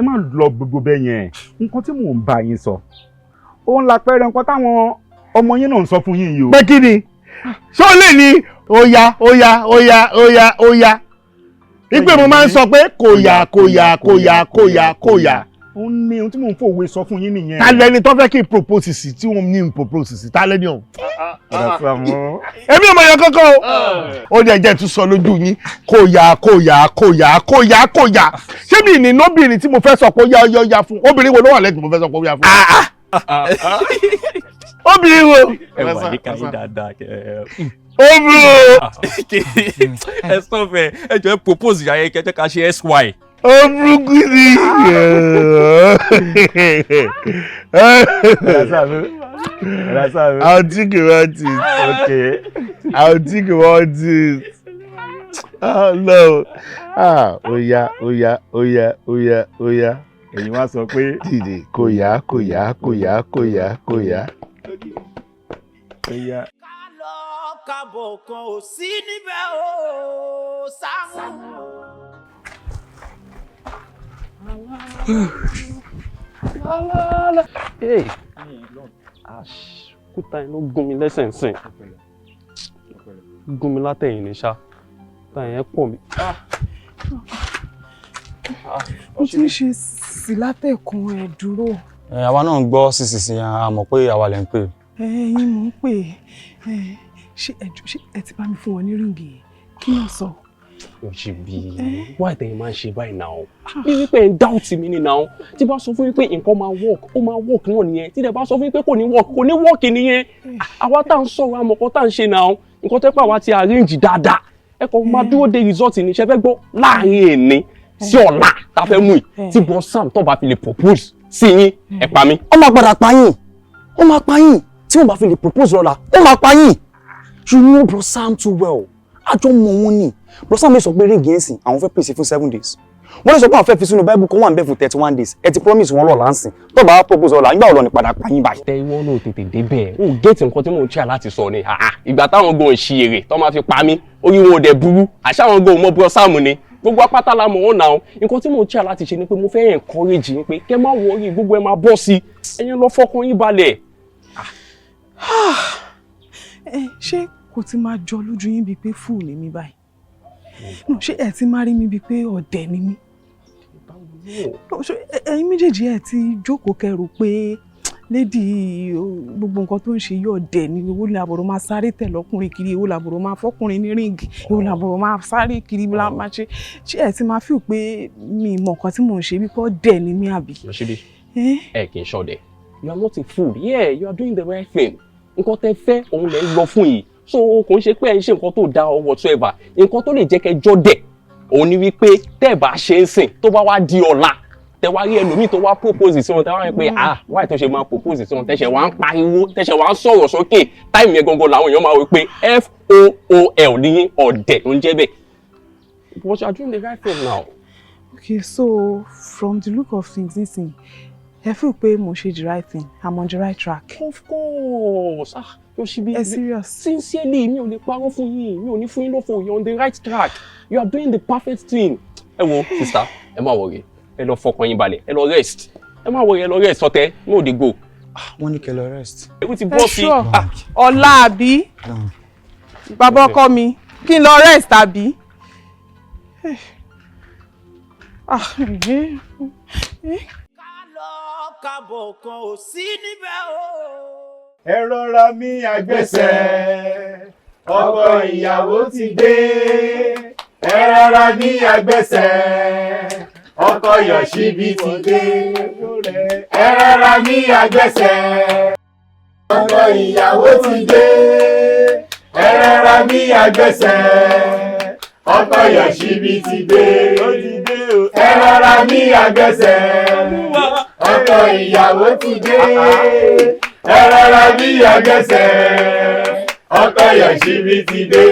má lọ gbogbo bẹ́ẹ̀ yẹn. Nǹkan tí mò ń bá yín sọ, òun làpẹẹrẹ nǹkan táwọn ọmọ yín náà ń sọ fún yín yìí o. Pé kí ni? Ṣé ó lè ní ó yá ó yá ó yá ó yá ó yá, ìpè mo máa ń sọ pé kò yá kò yá kò yá kò yá kò yá? Ó ní ohun tí mò ń fòwe sọ fún yín nìyẹn. Ta lẹni tó fẹ́ kí n propose sí tí wọ́n ní n propose sí? Ta lẹni ọ̀hún? Bùrà Sàámú. Èmi ò mọ̀ yẹn kankan o. Ó dẹ̀ jẹ́ tún sọ lójú yín, kò yá kò yá kò yá kò yá kò yá. Ṣé mi ní nóbìnrin tí mo fẹ́ sọ pé ó yá ó yá ó yá fún? Obìnrin wo ló wà lẹ́yìn tí mo fẹ́ sọ pé ó yá fún? Obìnrin wo? Ẹ wà ní káyé dáadáa. Obìnrin wo? Ẹ sọ fẹ, ẹ jọ, ẹ propose ìyá yẹn, kẹjẹ ká ṣe sy. Ó burúkú ni. Bùrà Sàámú. Bùrà Sàámú. I'll think about it. Okay. I'll think about it. Oh no. Ah, ó yá, ó yá, ó yá, ó yá, ó yá. Ẹ̀yin wá sọ pé. Dìde, kò yá, kò yá, kò yá, kò yá, kò yá. Ó yá. Kábọ̀ kan ò sí níbẹ̀ o, Sàámú. Hey. Ash, kúta yẹn ló gún mi lẹ́sẹ̀ ń sìn. Gún mi látẹ̀yìn ní ṣá. Kúta yẹn pọ̀ mi. Mo ti ń ṣe sí látẹ̀kùn, ẹ̀ dúró. Ẹ, àwa náà ń gbọ́ sísinsin, a mọ̀ pé àwa lẹ̀ ń pè. Ẹ̀yin mò ń pè ẹ. Ṣé ẹ ti bá mi fún wọn ní ring yẹn? Kí ló sọ? Yọ̀ṣibí, why tẹ̀yin máa ń ṣe báyìí náà? Bí wípé ẹ̀ ń doubt mi ni náà. Tí bá sọ fún yín pé nǹkan máa work, ó máa work náà nìyẹn. Tí dẹ̀ bá sọ fún yín pé kò ní work, kò ní work nìyẹn. Àwa tá à ń sọ̀rọ̀, àmọ̀kọ́ tá à ń ṣe náà. Nǹkan tẹ́ pé àwa ti arrange dáadáa. Ẹ kàn máa dúró de result ní ṣe fẹ́ gbọ́ láàrin èní sí ọ̀la tá a fẹ́ mú yìí. Tí Bro Sam tó bá fi lè propose sí yín, ẹ pa mí. Ó máa padà pa yín, ó máa pa yín. Tí wọ́n bá fi lè propose lọ́la, ó máa pa yín. You know Bro Sam too well, àjọ mọ̀ wọn ni. Bro Sam lè sọ pé ring yẹn sìn, àwọn fẹ́ pèsè fún 7 days. Wọ́n lè sọ pé àwọn fẹ́ fi sínú Bible kan wà ń bẹ̀ fún 31 days. Ẹ ti promise wọn lọ́la ń sìn, tó bá wá propose lọ́la, nígbà wo lọ ní padà pa yín báyìí? Tẹ ìwọ náà tètè débẹ̀, ó get nǹkan tí mò ń try láti sọ ni. Ah, ìgbà táwọn gan ṣi èrè tó máa fi pa mí, orí wọn ò dẹ̀ burú, àṣà àwọn gan ò mọ Bro Sam ni. Gbogbo apáta la mọ̀ wọ́n náà. Nǹkan tí mò ń try láti ṣe ni pé mo fẹ́ encourage yín pé kẹ́ má worry, gbogbo ẹ máa bọ́ sí i. Ẹ̀yin lọ fọkàn yín balẹ̀. Ẹ ṣé kò ti máa jọ lójú yín bíi pé fool ni mí báyìí? No, ṣé ẹ ti máa rí mi bíi pé ọ̀dẹ̀ ni mí? No, ṣé ẹ̀yin méjèèjì ẹ ti jókòó kẹrò pé lady, gbogbo nǹkan tó ń ṣe yóò dẹ̀ ni? Owó làbọ̀rọ̀ máa sáré tẹ̀ lọ́kùnrin kiri, owó làbọ̀rọ̀ máa fọ́kùnrin ní ring, owó làbọ̀rọ̀ máa sáré kiri la máa ṣe. Ṣé ẹ ti máa feel pé mi mọ̀ nǹkan tí mò ń ṣe, wípé ọ̀dẹ̀ ni mí, àbí? Yọ̀ṣíbí, ẹ kì í ṣọ̀dẹ̀. You are not a fool. Yeah, you are doing the right thing. Nǹkan tẹ́ fẹ́ òun lẹ́ ń lọ fún yìí, so kò ń ṣe pé ẹ ń ṣe nǹkan tó da or whatsoever. Nǹkan tó lè jẹ́ kẹ́ jọ́ dẹ̀ òun ni wípé tẹ́ ẹ bá ṣe ń sìn, tó bá wá di ọ̀la, tẹ́ wá rí ẹlòmíì tó wá propose sí wọn, tẹ́ wá rí pé, ah, why tó ṣe máa propose sí wọn, tẹ́ṣẹ̀ wá ń pariwo, tẹ́ṣẹ̀ wá ń sọ̀rọ̀ sókè, time yẹn gangan làwọn èèyàn máa wí pé fool ní, ọ̀dẹ̀ ló ń jẹ́ bẹ́ẹ̀. But you are doing the right thing now. Okay, so from the look of things nísìnyí, ẹ feel pé mo ṣe the right thing, I'm on the right track? Of course. Ah, Yoshibi. Ẹ serious? Sincerely, mi ò lè parọ́ fún yín, mi ò ní fún yín lófo. You're on the right track, you are doing the perfect thing. Ẹ wo, sister, ẹ má worry, ẹ lọ fọkàn yín balẹ̀, ẹ lọ rest. Ẹ má worry, ẹ lọ rest. Ọtẹ no dey go. Wọ́n ní kẹ́ lọ rest. Ewu ti bọ́ sí. Sure. Ọ̀la àbí? Bàbá ọkọ mi, kí n lọ rest àbí? Ah, eh, eh. Kábọ̀ kan ò sí níbẹ̀ o. Ẹ rọra mi àgbẹ̀sẹ̀, ọkọ ìyàwó ti dé. Ẹ rọra mi àgbẹ̀sẹ̀, ọkọ Yọ̀ṣíbí ti dé. Ẹ rọra mi àgbẹ̀sẹ̀, ọkọ ìyàwó ti dé. Ẹ rọra mi àgbẹ̀sẹ̀, ọkọ Yọ̀ṣíbí ti dé. Ẹ rọra mi àgbẹ̀sẹ̀, ọkọ ìyàwó ti dé. Ẹ rọra mi àgbẹ̀sẹ̀, ọkọ Yọ̀ṣíbí ti dé.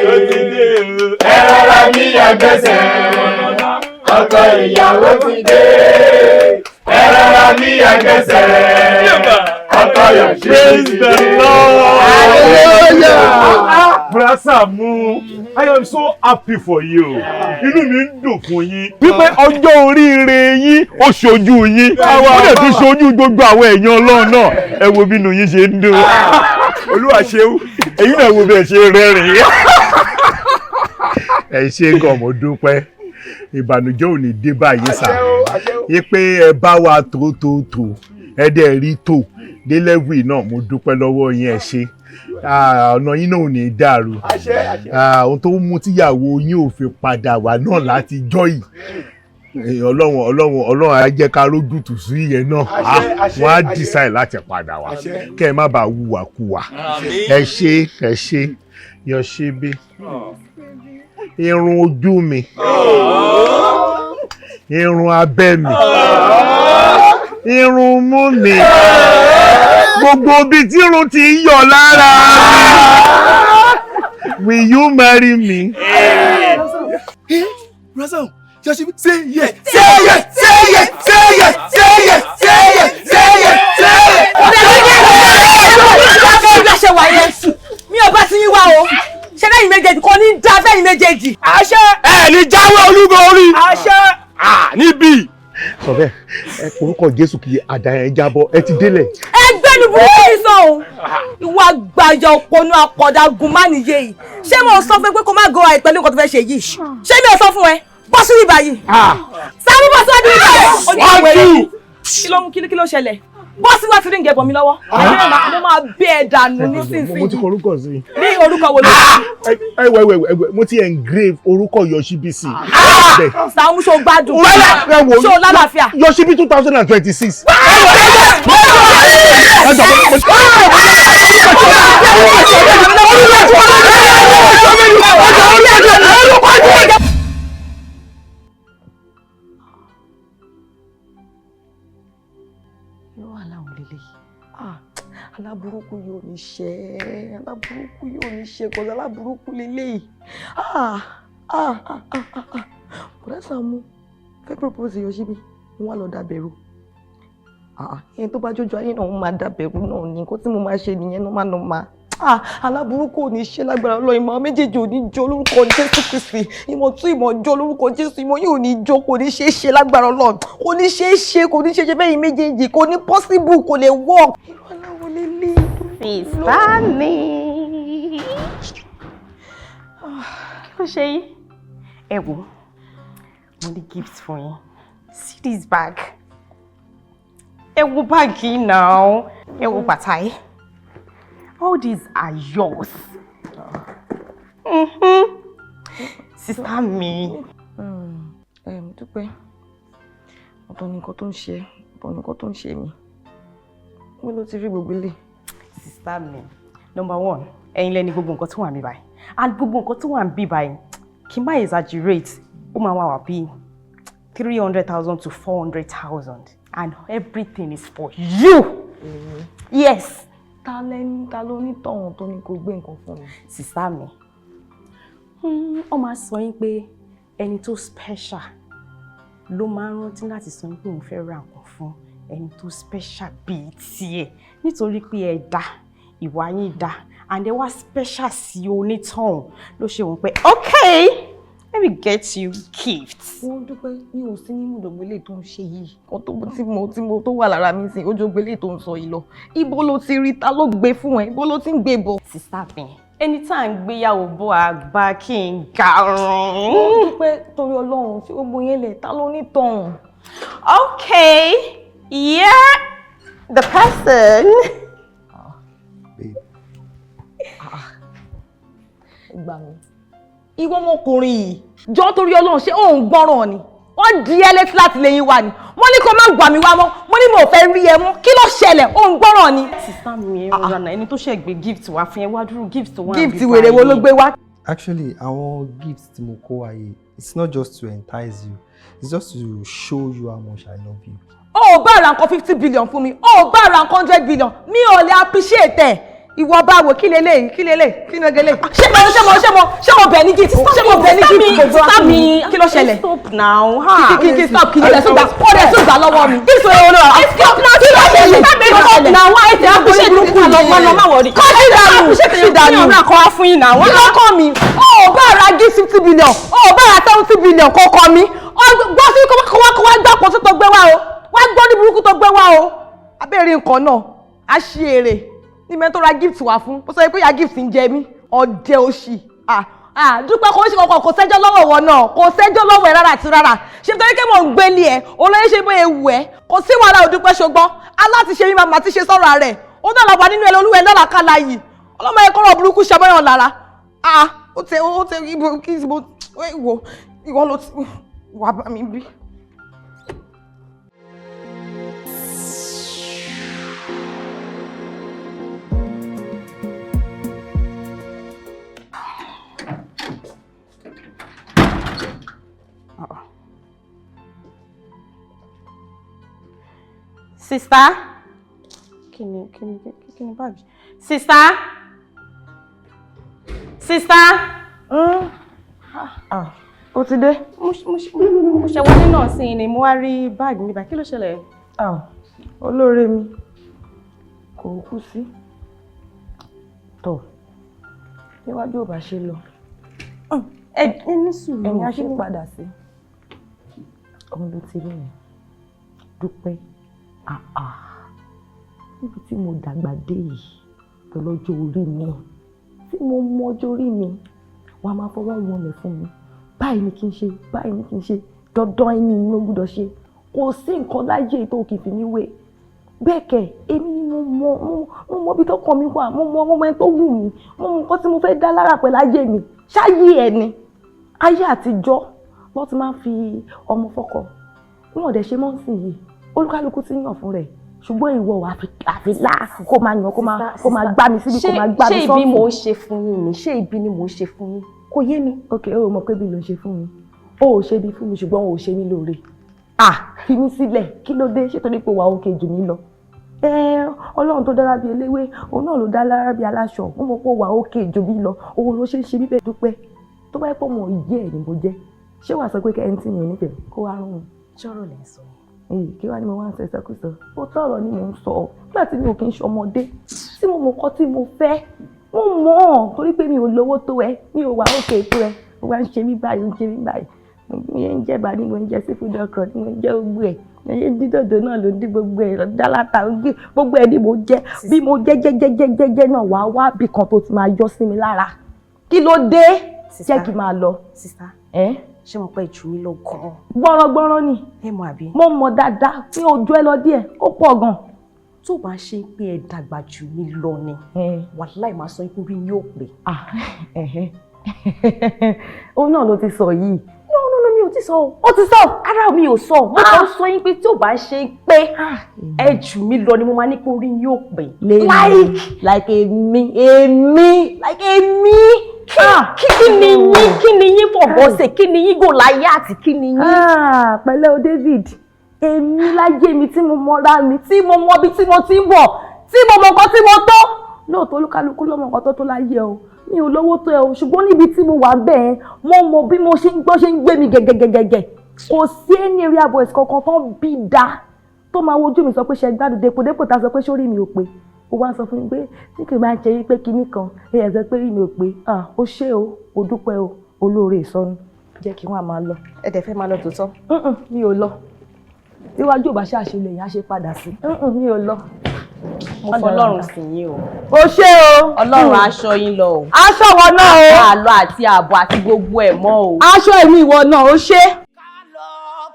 Ẹ rọra mi àgbẹ̀sẹ̀, ọkọ ìyàwó ti dé. Ẹ rọra mi àgbẹ̀sẹ̀, ọkọ Yọ̀ṣíbí ti dé. Hallelujah. Brother Sàámú, I am so happy for you. Inú mi ń dùn fún yín. Wípé ọjọ́ oríire yín, ó ṣojú yín. Ó dẹ̀ tún ṣojú gbogbo àwọn èèyàn Ọlọ́run náà. Ẹ wo bí inú yín ṣe ń dùn. Olúwa ṣeun. Ẹ̀yin náà, wo bí ẹ ṣe rẹ́rìn-ín. Ẹ ṣe gan, mo dúpẹ́. Ìbànújẹ́ ò ní dé báyìí sà yí pé ẹ bá wa tó tó tó, ẹ dẹ̀ rí tó dé level náà. Mo dúpẹ́ lọ́wọ́ yín, ẹ ṣe. Ọ̀nà yín náà ò ní dàrú. Ohun tó mú tíyàwó yín ò fi padà wá náà láti jọ́ yìí, Ọlọ́run, Ọlọ́run, Ọlọ́run á jẹ́ ká rójútùú sí ìyẹn náà. Wọ́n á decide láti padà wá, kẹ́ ẹ má bàa wùwàkuwà. Ẹ ṣe, ẹ ṣe. Yọ̀ṣíbí, irun ojú mi, irun abẹ́ mi, irun mú mi, gbogbo ibi tí irun ti ń yọ lára mi, will you marry me? Razan, Yoshibi, say yes. Say yes. Say yes. Say yes. Say yes. Say yes. Say yes. Say yes. Ṣe wà yẹn, mi ò bá ti yín wá o. Ṣé lẹ́yìn méjèèjì kò ní dá fẹ́yìn méjèèjì. Àṣẹ. Ẹ ní jáwé olúborí. Àṣẹ. Níbí. Sọ bẹ́ẹ̀, ẹ orúkọ Jésù kì í àdá yẹn jábọ́, ẹ ti délẹ̀. Ẹgbẹ́ ni burúkú yìí sọ o. Ìwà àgbàyà òpònú àpọ̀dàgùn má nìyé yìí. Ṣé mo sọ fún ẹ pé kó má go ahead pẹ̀lú nǹkan tó fẹ́ ṣe yìí? Ṣé mi ò sọ fún ẹ? Bọ́ sí ibà yìí. Sáré bọ́ síwájú ibà yìí. Kí ló mú? Kí ló ṣẹlẹ̀? Bọ́ síwájú, ring ẹ̀ bọ̀ mí lọ́wọ́. Mo máa bẹ́ ẹ dànù nísinsìnyí. Mo ti kọ orúkọ sí i. Ní orúkọ. Orúkọ wo ló Ẹ wẹ wẹ wẹ, mo ti engrave orúkọ Yoshibi sí. Sàámú, ṣó gbádùn? Ẹ wo. Ṣó lálàáfíà? Yoshibi 2026. Irú aláwọ̀ lélẹ̀? Ah, aláburúkú yóò ní ṣe, aláburúkú yóò ní ṣe kọ́sọ́ aláburúkú lélẹ̀. Ah ah ah ah ah, bọ̀dá Sàámú fẹ́ propose Yoshibi, wọ́n wá lọ dàbẹ̀rù. Ah, ẹni tó bá jójú ayé náà, wọ́n máa dàbẹ̀rù náà ní nǹkan tí mo máa ṣe nìyẹn. Normal normal. Ah, aláburúkú ò ní ṣe lágbára Ọlọ́run. Ìmọ̀ méjèèjì ò ní jó lórúkọ Jésù Kristi. Ìmọ̀ tún ìmọ̀ jó lórúkọ Jésù. Ìmọ̀ yóò ní jó, kò ní ṣe é ṣe lágbára Ọlọ́run. Kò ní ṣe é ṣe, kò ní ṣe é ṣe bẹ́ẹ̀ yìí méjèèjì, kò ní possible, kò lè work. Irú aláwo lélẹ̀? Sister mi. Kí ló ṣe yín? Ẹ wò, mo ní gift fún yín. See this bag. Ẹ wo báàgì náà. Ẹ wo bàtà yìí. All these are yours. Sister mi. Dúpẹ́, ọ̀tọ̀ ni nǹkan tó ń ṣe, ọ̀tọ̀ ni nǹkan tó ń ṣe mí. Mo ló ti rí gbogbo ilé. Sister mi, number one, ẹ̀yin lẹni gbogbo nǹkan tó wà níbí báyìí. And gbogbo nǹkan tó wà níbí báyìí, kí n má exaggerate, ó máa wà wà bíi 300,000 to 400,000. And everything is for you. Yes. Ta lẹ́ni, ta ló ní tọ̀hún tó ní kó gbé nǹkan fún mi? Sister mi, ó máa sọ yín pé ẹni tó special ló máa ń rántí láti sọ yín pé òun fẹ́ ra nǹkan fún ẹni tó special bíi tiẹ̀, nítorí pé ẹ dá ìwà yín dá and ẹ wá special sí onítọ̀hún, ló ṣe wọ́n pé, okay, let me get you gifts. Wọ́n dúpẹ́, mi ò sí nínú ìdògbò eléyìí tó ń ṣe yìí. Kan tó tí mo tó wà lára mi sìn, ojú ògbó eléyìí tó ń sọ yìí lọ. Ibo ló ti rí? Ta ló gbé fún ẹ? Ibo ló ti ń gbé bọ̀? Sister mi, ẹni tá à ń gbéyàwó bó àgbà kí n garun. Wọ́n dúpẹ́, torí Ọlọ́run, tí gbogbo yẹn lẹ̀, ta ló ní tọ̀hún? Okay, yeah, the person. Babe. Gbà mí. Ìwọ ọmọkùnrin yìí, jọ, torí Ọlọ́run, ṣé òun gbọ́ràn ni? Wọ́n di ẹ létí láti lè yín wá ni. Wọ́n ní kó má gbà mí wá mọ́. Mo ní mo fẹ́ rí ẹ mọ́. Kí ló ṣẹlẹ̀? Òun gbọ́ràn ni. Sister mi, ẹ rọra náà. Ẹni tó ṣe gbé gift wá fún ẹ, wá dúró, gift tó wà Gift wèrè wo ló gbé wá? Actually, àwọn gifts tí mo kó wá yìí, it's not just to entice you, it's just to show you how much I love you. O ò bá ra nǹkan 50 billion fún mi, o ò bá ra nǹkan 100 billion, mi ò lè appreciate ẹ̀. Ìwọ báwo? Kí leléyìí? Kí leléyìí? Kí leléyìí? Ṣé mo bẹ̀ ní gift? Ṣé mo bẹ̀ ní gift gbogbo wa? Mi, Kí ló ṣẹlẹ̀? Stop now. Kí stop? Kí lè tún gbà? Ó lè tún gbà lọ́wọ́ mi. Kí sọ èrò rà? Stop now. Kí ló ṣẹlẹ̀? Kí ló ṣẹlẹ̀? Now why ti appreciate burúkú lọ mọ́ lọ, má worry. Kọ́ sí dànù, sí dànù. Kí ọ̀rọ̀ kan wá fún yín náà. Kí ló kàn mí? O ò bá ra gift 50 billion, o ò bá ra 70 billion, kó kàn mí. Gbọ́ sí kó wá, kó wá gbà pọ̀ tó gbé wá o. Wá gbọ́ ní burúkú tó gbé wá o. Abẹ́rẹ́ nǹkan náà, a ṣe èrè ní mẹ́tò tó ra gift wá fún. Ó sọ pé ya gift ń jẹ mí, ọ̀dẹ̀ òṣì. Ah ah, dúpẹ́, kò ń ṣe kankan, kò sẹ́jọ́ lọ́wọ́ wọn náà, kò sẹ́jọ́ lọ́wọ́ ẹ rárá àti rárá. Ṣe nítorí pé mò ń gbélé ẹ, olóyè ṣe bóyá ewu ẹ, kò sí wàhálà. Ò dúpẹ́, ṣùgbọ́n aláti ṣe mí máa mà ti ṣe sọ̀rọ̀ rẹ̀. Ó náà làwà nínú ẹ lolúwẹ̀ lọ́làkàlà yìí. Ọlọ́mọ ẹ kọ́rọ̀ burúkú ṣe abọ́yàn lára. Ah, ó tẹ ibo kí ibo wo ìwọ ló ti wà bá mi bí. Sister? Kí ni báàgì? Sister? Sister? Ah, ó ti dé. Mo ṣe wọlé náà sí ni mo wá rí báàgì mi báyìí. Kí ló ṣẹlẹ̀? Ah, olóore mi kò kú sí tọ níwájú, ò bá ṣe lọ. Ẹ ní sùúrù. Ẹ̀yìn á ṣe padà sí òun ló ti rí yẹn. Dúpẹ́, àà, níbi tí mo dàgbà dé yìí pẹ̀lú ọjọ́ orí mi, tí mo mọ ọjọ́ orí mi, wàá máa fọwọ́ wọn lẹ̀ fún mi. Báyìí ni kí n ṣe, báyìí ni kí n ṣe, dandan ẹni ni mo gbọ́dọ̀ ṣe. Kò sí nǹkan láyé tó kì í fi mí wé. Bẹ́ẹ̀ kẹ̀, èmi ni mo mọ mo mọ ibi tó kàn mí wà, mo mọ ọmọ ẹni tó wù mí, mo mọ nǹkan tí mo fẹ́ dá lára pẹ̀lú ayé mi. Ṣáyé ẹ ni ayé àtijọ́ wọ́n ti máa ń fi ọmọ fọ́kọ, wọn ò dẹ̀ ṣe mọ́ sí yìí, olúkálukú ti yàn fún rẹ̀. Ṣùgbọ́n ìwọ wà àfi lá kó máa yàn, kó máa gbá mi síbi, kó máa gbá mi Ṣé sọ́ọ̀tún. ibi mò ń ṣe fún yín ni? Ṣé ibi ni mò ń ṣe fún yín? Kò yé mi. Ok, o mọ̀ pé bí ló ń ṣe fún mi. O ò ṣe bí fún mi, ṣùgbọ́n o ò ṣe mí lóore. Ah, fi mí sílẹ̀, kí ló dé? Ṣé torí pé wà òkè jù mí lọ? Ọlọ́run tó dára bí eléwé, òun náà ló dá lára bí aláṣọ. Mo mọ̀ pé wà òkè jù mí lọ, òun ló ṣe ń ṣe bíbẹ̀ dúpẹ́. Tó bá yẹ pé ọmọ ìyẹ́ ẹ̀ ni mo jẹ́, ṣé wàá sọ pé kẹ́ ẹni tí mi ò nífẹ̀ẹ́ kó wá rún un? Ṣọ́rọ̀ lẹ̀ ń sọ. Kí wá ni mo wá ń sọ ìsọkúsọ? Ó tọ̀rọ̀ ni mò ń sọ. Nígbà tí mi ò kí ń ṣọmọdé, tí mo mọ̀ nǹkan tí mo fẹ́, mo mọ̀ ọ́n torí pé mi ò lówó tó ẹ, mi ò wà òkè tó ẹ. Ó wá ń ṣe mí báyìí, ó ń ṣe mí báyìí. Mi ń jẹ́ bá ní, mo ń jẹ seafood okra, ní mo ń jẹ gbogbo ẹ̀. Ẹyẹ dídòdò náà ló ń dín gbogbo ẹ̀, dálátà gbogbo ẹ̀ ni mo jẹ. Bí mo jẹ́ jẹ́ jẹ́ jẹ́ jẹ́ jẹ́ náà, wàá wá bì kan tó ti máa yọ sí mi lára. Kí ló dé? Jẹ́ kí n máa lọ. Sista, ṣé mo pẹ́ jù mí lọ gan-an? Gbọ́rọ̀gbọ́rọ̀ ni. Ẹ mọ̀ àbí? Mo mọ̀ dáadáa, mi ò jọ ẹ lọ díẹ̀, ó pọ̀ gan. Tó bá ṣe pé ẹ dàgbà jù mí lọ ni, wàláì máa sọ ikú rí yín ò pé. Òun náà ló ti sọ yìí. No, no, no, mi ò ti sọ o. Ó ti sọ. Ara mi ò sọ. Mo kàn sọ yín pé tí ò bá ṣe pé ẹ jù mí lọ ni, mo máa ní pé orí yín ò pé. Like èmi, èmi, like èmi. Kí ni yín? Kí ni yín for God's sake? Kí ni yín Gòláyátì? Kí ni yín? Pẹ̀lẹ́ o David, èmi láyé mi tí mo mọra mi, tí mo mọ ibi tí mo ti ń bọ̀, tí mo mọ nǹkan tí mo tó. Lóòótọ́ olúkálukú ló mọ nǹkan tó tó láyé o. Mi ò lówó tó ẹ o, ṣùgbọ́n níbi tí mo wà bẹ́ẹ̀, mo mọ bí mo ṣe ń gbọ́ ṣe ń gbé mi gẹ̀gẹ̀gẹ̀gẹ̀. Kò sí any area boys kankan tó ń bí da tó máa wojú mi sọ pé ṣe gbádùn dépò dépò tá a sọ pé sórí mi ò pé. Ó wá sọ fún mi pé tí kì í máa ṣe pé kinní kan, ẹ sọ pé mi ò pé. Ó ṣé o, ó dúpẹ́ o, olóore ìsọnù. Jẹ́ kí wọ́n á máa lọ. Ẹ dẹ̀ fẹ́ máa lọ tòótọ́? Mi ò lọ. Tíwájú ò bá ṣàṣelẹ̀ yẹn á ṣe padà sí. Mi ò lọ. Mo fọlọ́run sìn yín o. O ṣé o. Ọlọ́run aṣọ yín lọ o. Aṣọ ìwọ náà o. Àlọ́ àti ààbò àti gbogbo ẹ̀ mọ́ o. Aṣọ èmi ìwọ náà o ṣé.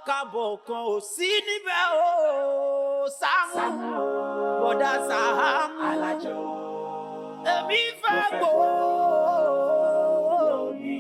Kábọ̀ kan ò sí níbẹ̀ o, Sàámú, bọ̀dá Sàámú. Alájọ. Èmi fẹ́ gbòó mi.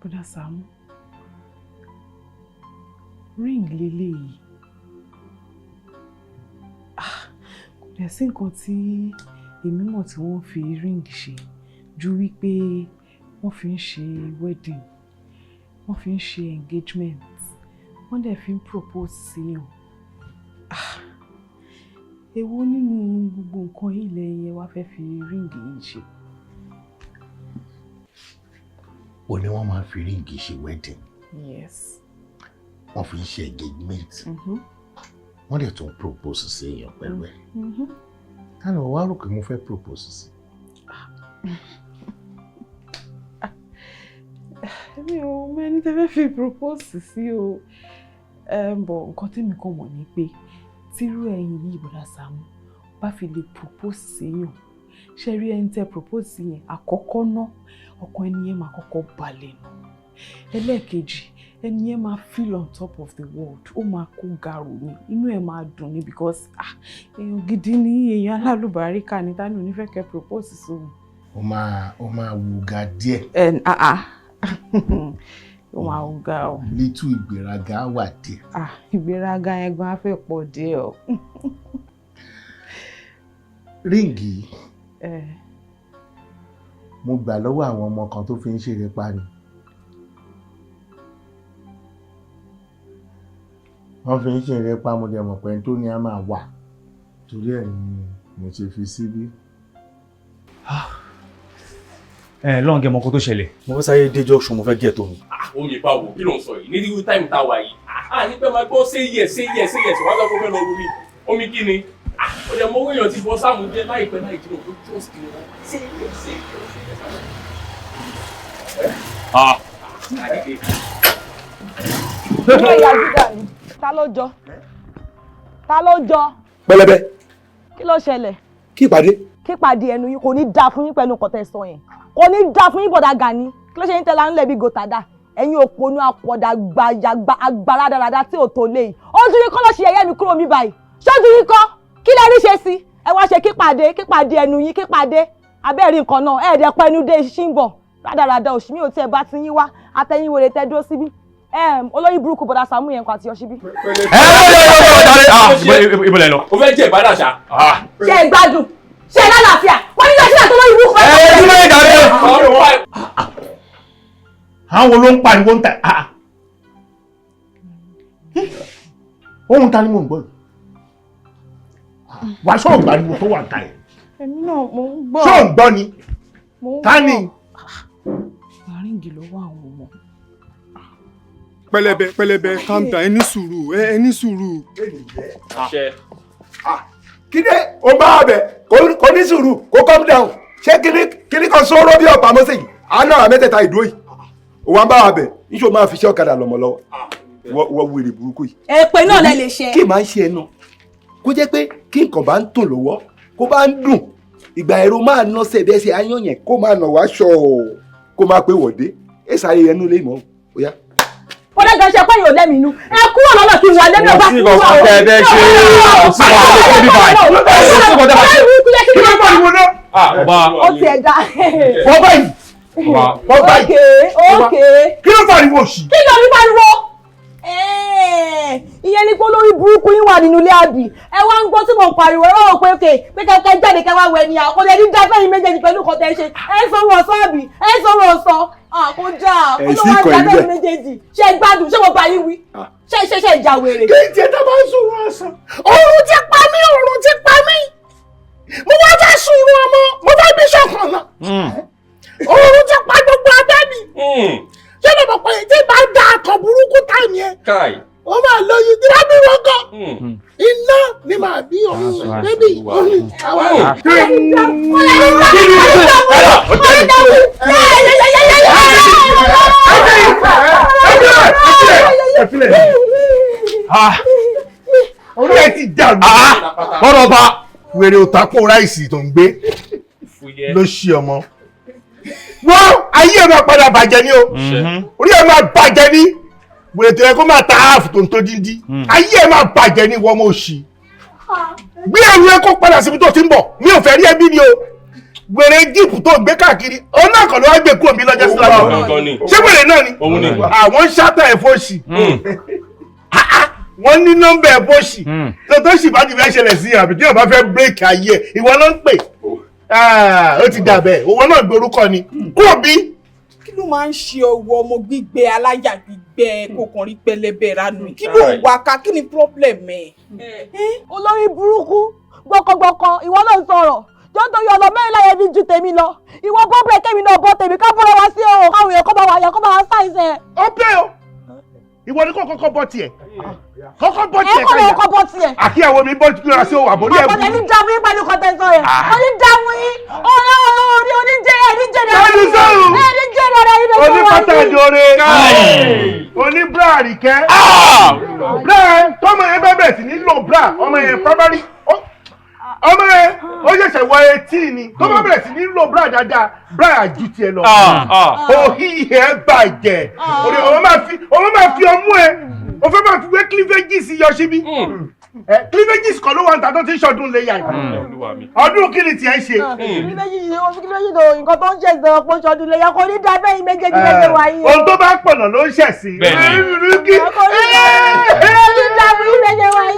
Bọ́dà Sàámú, ring leléyìí. Kò dẹ̀ sí nǹkan tí èmi mọ̀ tí wọ́n fi ring ṣe ju wípé wọ́n fi ń ṣe wedding, wọ́n fi ń ṣe engagement, wọ́n dẹ̀ fi ń propose síyàn. Èwo nínú gbogbo nǹkan yìí lẹ́yìn ẹ wá fẹ́ fi ring yìí ṣe? Ó ní wọ́n máa ń fi ring ṣe wedding. Yes. Wọ́n fi ń ṣe engagement. Wọ́n dẹ̀ tún propose sí èèyàn pẹ̀lú ẹ̀. Ta ni wọ́n wá rò pé mo fẹ́ propose sí? Èmi ò mọ ẹni tẹ́ fẹ́ fi propose sí o. Bọ̀ nǹkan tẹ́mi kàn mọ̀ ni pé tírú ẹ̀yin yìí, Bọ̀dá Sàámú, bá fi lè propose séèyàn, ṣe rí ẹni tẹ́ propose sí yẹn, àkọ́kọ́ ná, ọkàn ẹni yẹn máa kọ́kọ́ balẹ̀ nù. Ẹlẹ́ẹ̀kejì, ẹni yẹn máa feel on top of the world, ó máa kó gàrú ni, inú ẹ̀ máa dùn ni because èèyàn gidi ni, èèyàn alálùbáríkà ni. Tani ò ní fẹ́ kẹ́ propose sóhun? Ó máa wù ga díẹ̀. Ẹ ah ah, ó máa wù ga o. Little ìgbéraga wà díẹ̀. Ah, ìgbéraga yẹn gan á fẹ́ pọ̀ díẹ̀ o. Ring, mo gbà lọ́wọ́ àwọn ọmọ kan tó fi ń ṣeré pa ni. Wọ́n fi ń ṣeré pa, mo dẹ̀ mọ̀ pé tó ní a máa wà, torí ẹ̀ ni mo ṣe fi síbí. Ẹ lọ́n kẹ́ mọ kó tó ṣẹlẹ̀. Mo fẹ́ sáré dé junction, mo fẹ́ get omi. Omi báwo? Kí ló ń sọ yìí? Ní irú time tá a wà yìí, à ní pẹ́ máa gbọ́ say yes, say yes, say yes, wàá sọ pé ó fẹ́ lọ omi. Omi kí ni? Ó dẹ̀ mọ owó èèyàn ti bọ́ sáàmù jẹ́ láìpẹ́ láì jìnnà tó trust wọn. Say yes, say yes, say yes. Ta ló jọ? Ta ló jọ? Pẹlẹbẹ. Kí ló ṣẹlẹ̀? Kí ìpàdé. Kí ìpàdé ẹnu yín kò ní dáa fún yín pẹ̀lú nǹkan tẹ́ sọ yẹn. Kò ní dáa fún yín bọ̀dà Gani. Kí ló ṣe yín tẹ́lá ńlẹ̀ bí gòtàdá? Ẹ̀yin òpònú àpọ̀dà gbàyàgbà agbára dáradára tí ò tó lé yìí. Ojú yín kọ́ ló ṣe ẹ̀yẹ́ mi kúrò mi báyìí. Ṣojú yín kọ́? Kí lẹ rí ṣe sí? Ẹ wá ṣe kípàdé kípàdé ẹnu yín kípàdé. Abẹ́rẹ́ nǹkan náà ẹ̀ẹ́dẹ̀ pẹ́nu dé ṣí ń bọ̀. Rádaràda òṣì mi ò tiẹ̀ bá ti yín wá. Atẹ́yìn wèrè tẹ́ dúró síbí. Olórí burúkú bọ̀dà Sàámú yẹn kọ àti Yọ̀ṣíbí. Ibo lẹ lọ. O fẹ́ jẹ ìbádà ṣá. Ṣé ẹ gbádùn? Ṣé ẹ lálàáfíà? Wọ́n ní Yọ̀ṣíbí àti olórí burúkú. Ẹ ẹ dúró ìdàrẹ́. Àwọn ló ń pariwo ń ta ohun ta ni mò ń gbọ́ yìí? Wàá sọ̀rọ̀ gbariwo tó wà ń ta yìí. Èmi náà mò ń gbọ́. Ṣé ò ń gbọ́ ni? Ta ni? Àríǹgì lọ́wọ́ àwọn ọmọ. Pẹlẹbẹ pẹlẹbẹ calm down, ẹ ní sùúrù ẹ ní sùúrù. Kíni o bá bẹ kò ní sùúrù kò calm down, ṣé kíní kan sọ̀rọ̀ bí ọ̀pá mọ́sẹ̀ yìí àná àwọn mẹ́tẹ̀ẹ̀ta ìdúró yìí òun bá wa bẹ̀ níṣó máa fi ṣe ọ̀kadà lọ́mọ lọ́wọ́ wọ́n wèrè burúkú yìí. Èpè náà lẹ lè ṣe. Kí máa ń ṣe ẹnu kó jẹ́ pé kí nǹkan bá ń tò lọ́wọ́ kó bá ń dùn ìgbà ẹ̀rọ máa ná sẹ́ẹ̀bẹ́ ṣe ayán yẹn kó máa nà wá ṣọ kó máa pé wọ̀dé ẹ̀ sáré ẹnu lé mọ́ ó yá. Bọ́dá gan ṣe pé yóò lẹ́mìí inú. Ẹ kúrò lọ́nà kí n wà lẹ́mìí ọba kí n wà o. Kò sí nǹkan tẹ́ bẹ́ẹ̀ ṣe. Kò sí nǹkan tẹ́ bá ṣe. Kí ló pariwo náà? Ó ti ẹ̀ dá. Wọ́n báyìí. Wọ́n báyìí. Ok. Kí ló pariwo òṣì? Kí ló ní pariwo? Ìyẹn ni pé olórí burúkú yín wà nínú ilé àbí. Ẹ wá ń gbọ́ tí mò ń pariwo, ẹ wá wò pé òkè pé kẹ́kẹ́ jáde kẹ́ wá wẹ̀ ni àkọlẹ̀ ní dáfẹ́ yín méjèèjì pẹ̀lú nǹkan tẹ́ ṣe. Ẹ ń sanwó ọ̀sán àbí? Ẹ ń sanwó ọ̀sán. Àkójá olówó àdáfẹ́ yín méjèèjì. Ṣé ẹ gbádùn? Ṣé mo bá yín wí? Ṣé ṣe ṣe ìjà wèrè? Kí n tiẹ̀ tá bá ń sọ̀rọ̀ ọ̀sán. Oorun ti pa mí, oorun ti pa mí. Mo wá fẹ́ sùnrùn ọmọ, mo fẹ́ bí ṣọ̀kan náà. Oorun ti pa gbogbo abẹ́ mi. Ṣé ló mọ̀ pé tí bá da àtọ̀ burúkú táìmì ẹ̀? Ó máa lóyún tí wọ́n bí wọ́n gan. Iná ni màá bí òun bébì òun àwa. Orí ẹ ti dàrú. Lọ́dọ̀ ọba. Wèrè òtàpó ráìsì tó ń gbé ló ṣí ọmọ. Wọ́n ayé ẹ̀ máa padà bàjẹ́ ni o. Orí ẹ̀ máa bàjẹ́ ni. Wèrè tó yẹ kó máa ta áàfù tó ń tó díndín. Ayé ẹ̀ máa bàjẹ́ ni wọ́n mọ̀ òṣì. Gbé ẹrù ẹ kó padà síbi tó ti ń bọ̀. Mi ò fẹ́ rí ẹbí ni o. Wèrè jíìpù tó gbé káàkiri. Òun náà kàn ló wá gbé kúrò mi lọ́jọ́ sí lábọ̀. Ṣé wèrè náà ni? Àwọn ń ṣátà ẹ̀ fọ́ọ̀ṣì. Wọ́n ní nọ́mbà ẹ̀ fọ́ọ̀ṣì. Tó tó sì bá ti fẹ́ ṣẹlẹ̀ sí àbí tí ọba fẹ́ bírèkì ayé ẹ̀ ìwọ ló ń pè. Ó ti dà bẹ́ẹ̀, owó náà gborúkọ ni. Kúrò bí. Kí ló máa ń ṣe ọwọ́ ọmọ gbígbẹ aláyà gbígbẹ kó kàn rí pẹlẹbẹ ranu? Kí ló ń wá ká? Kí ni problem ẹ? Olórí burúkú gbọkọgbọkọ ìwọ náà ń sọ̀rọ̀. Jọ́ torí ọ̀nà mẹ́rin láyé fi ju tèmi lọ. Ìwọ bọ́ bẹ́ẹ̀ kẹ́mi náà bọ́ tèmi ká bọ́ra wá sí ọ̀rọ̀ káwọn èèyàn kọ́ bá wa yà kọ́ bá wa sáìsẹ̀. Ó pé o. Ìwọ ni kò kọ́kọ́ bọ́ tiẹ̀. Kọ́kọ́ bọ́ tiẹ̀ káyà. Ẹ kọ́ ló kọ́ bọ́ tiẹ̀. Àkíyàwó mi bọ́ lọ́ra sí òwò àbórí ẹ̀bùn. Àpọ̀jẹ́ ní dààmú yín pẹ̀lú kọ́tẹ́sọ yẹn. Oní dààmú yín. Orí oníjẹ́rẹ́ oníjẹ́rẹ́. Bẹ́ẹ̀ni sọ̀rọ̀. Oníjẹ́rẹ́ ara yín lọ́wọ́ Oní pátá ìdóore. Oní bra àríkẹ́. Bra tọ́mọ yẹn bẹ́ẹ̀ sì ní lò bra ọmọ yẹn primary. Ọmọ yẹn ó ṣẹ̀ṣẹ̀ wọ 18 ni tó bá bẹ̀rẹ̀ sí ní lò bra dáadáa bra àjú tiẹ̀ lọ. Òhì ẹ̀ bàjẹ́. Ọmọ máa fi ọmú ẹ. O fẹ́ máa fi wé cleavages yọ síbí. Cleavages kan ló wà níta tó ti ń ṣọdún léyà yìí. Ọdún kí ni tiẹ̀ ṣe? Cleavages nǹkan tó ń ṣe ìṣẹ̀wọ̀n pọ̀ ṣọdún léyà kò ní dá bẹ́yìn méjèèjì méjèèjì wáyé. Ohun tó bá pọ̀nà ló ń ṣẹ̀ sí. Kò ní dá bẹ́yìn méjèèjì wáyé.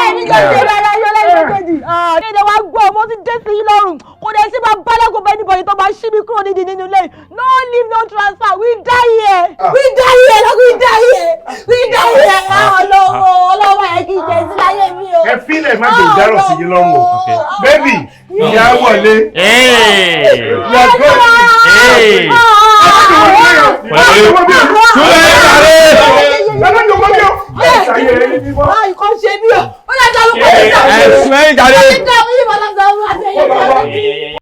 Ẹni jẹ́ ṣe rárá yọ lẹ́yìn méjèèjì. Kéde wa gbọ́ mo ti dé sí yín lọ́rùn. Kò dẹ̀ sí máa bálẹ̀kùn bẹ́ẹ̀ níbọ̀dì tó máa ṣí mi kúrò nídìí nínú ilé. No leave, no transfer, we die here. We die here, we die here. We die here. Ọlọ́wọ́ ọlọ́wọ́ ẹ̀ kì í jẹ́ sí láyé mi o. Ẹ fílẹ̀ má jẹ́ ìdárò sí yín lọ́rùn o. Bébì, ìyá wọlé. Nǹkan ṣe mí o. Ó lè dàrú pé Ẹ̀sùn ẹ̀yìn jàre. Ó lè dàrú yìí bọ́lá sọ́run àti ẹ̀yìn.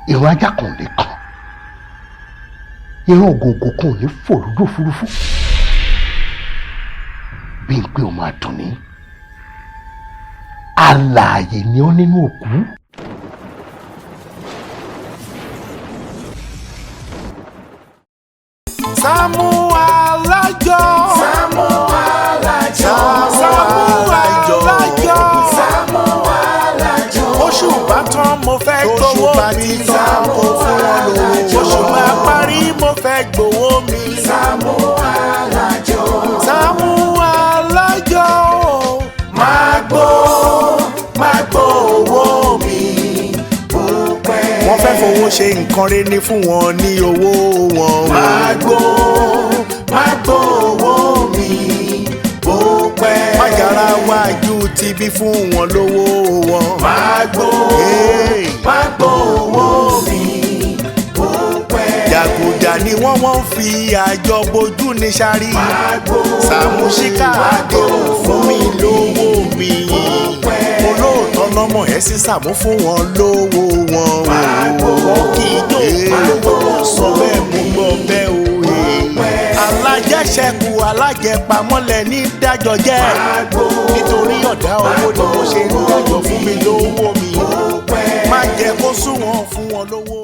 Ìran ajá kan ò lè kàn, ìran ògòǹgò kan ò ní fò lójú òfurufú. Bí n pé o máa dùn ní alààyè ni ó nínú òkú. Sàámú Alájọ. Sàámú Alájọ. Sàámú Alájọ. Sàámú Alájọ. Oṣù bá tán mo fẹ́ gbowó mi. Sàámú Alájọ. Oṣù bá parí mo fẹ́ gbowó mi. Sàámú Alájọ. Sàámú Alájọ. Máa gbó máa gbó owó mi. Wọ́n fẹ́ fowó ṣe nǹkan rere ní fún wọn ní owó wọn. Máa gbó máa gbó owó mi bó pẹ́. Májàra wájú ti bí fún wọn lówó wọn. Máa gbó máa gbó owó mi bó pẹ́. Jàgùjà ni wọ́n wọ́n fi àjọ bojú ní sáré. Sàmúsíkà àdéhùn fún mi lówó mi. Olóòótọ́ lọ́mọ ẹ̀ sí Sàmú fún wọn lówó wọn. Wọ́n kì í jó olówó sọ bẹ́ẹ̀ mú gbọ́ bẹ́ẹ̀ o. Alájẹṣẹ́kù alájẹpamọ́lẹ̀ ní dájọ́ jẹ́. Nítorí ọ̀dá owó ni mo ṣe ń dájọ́ fún mi lówó mi. Má jẹ́ kó sún wọn fún wọn lówó.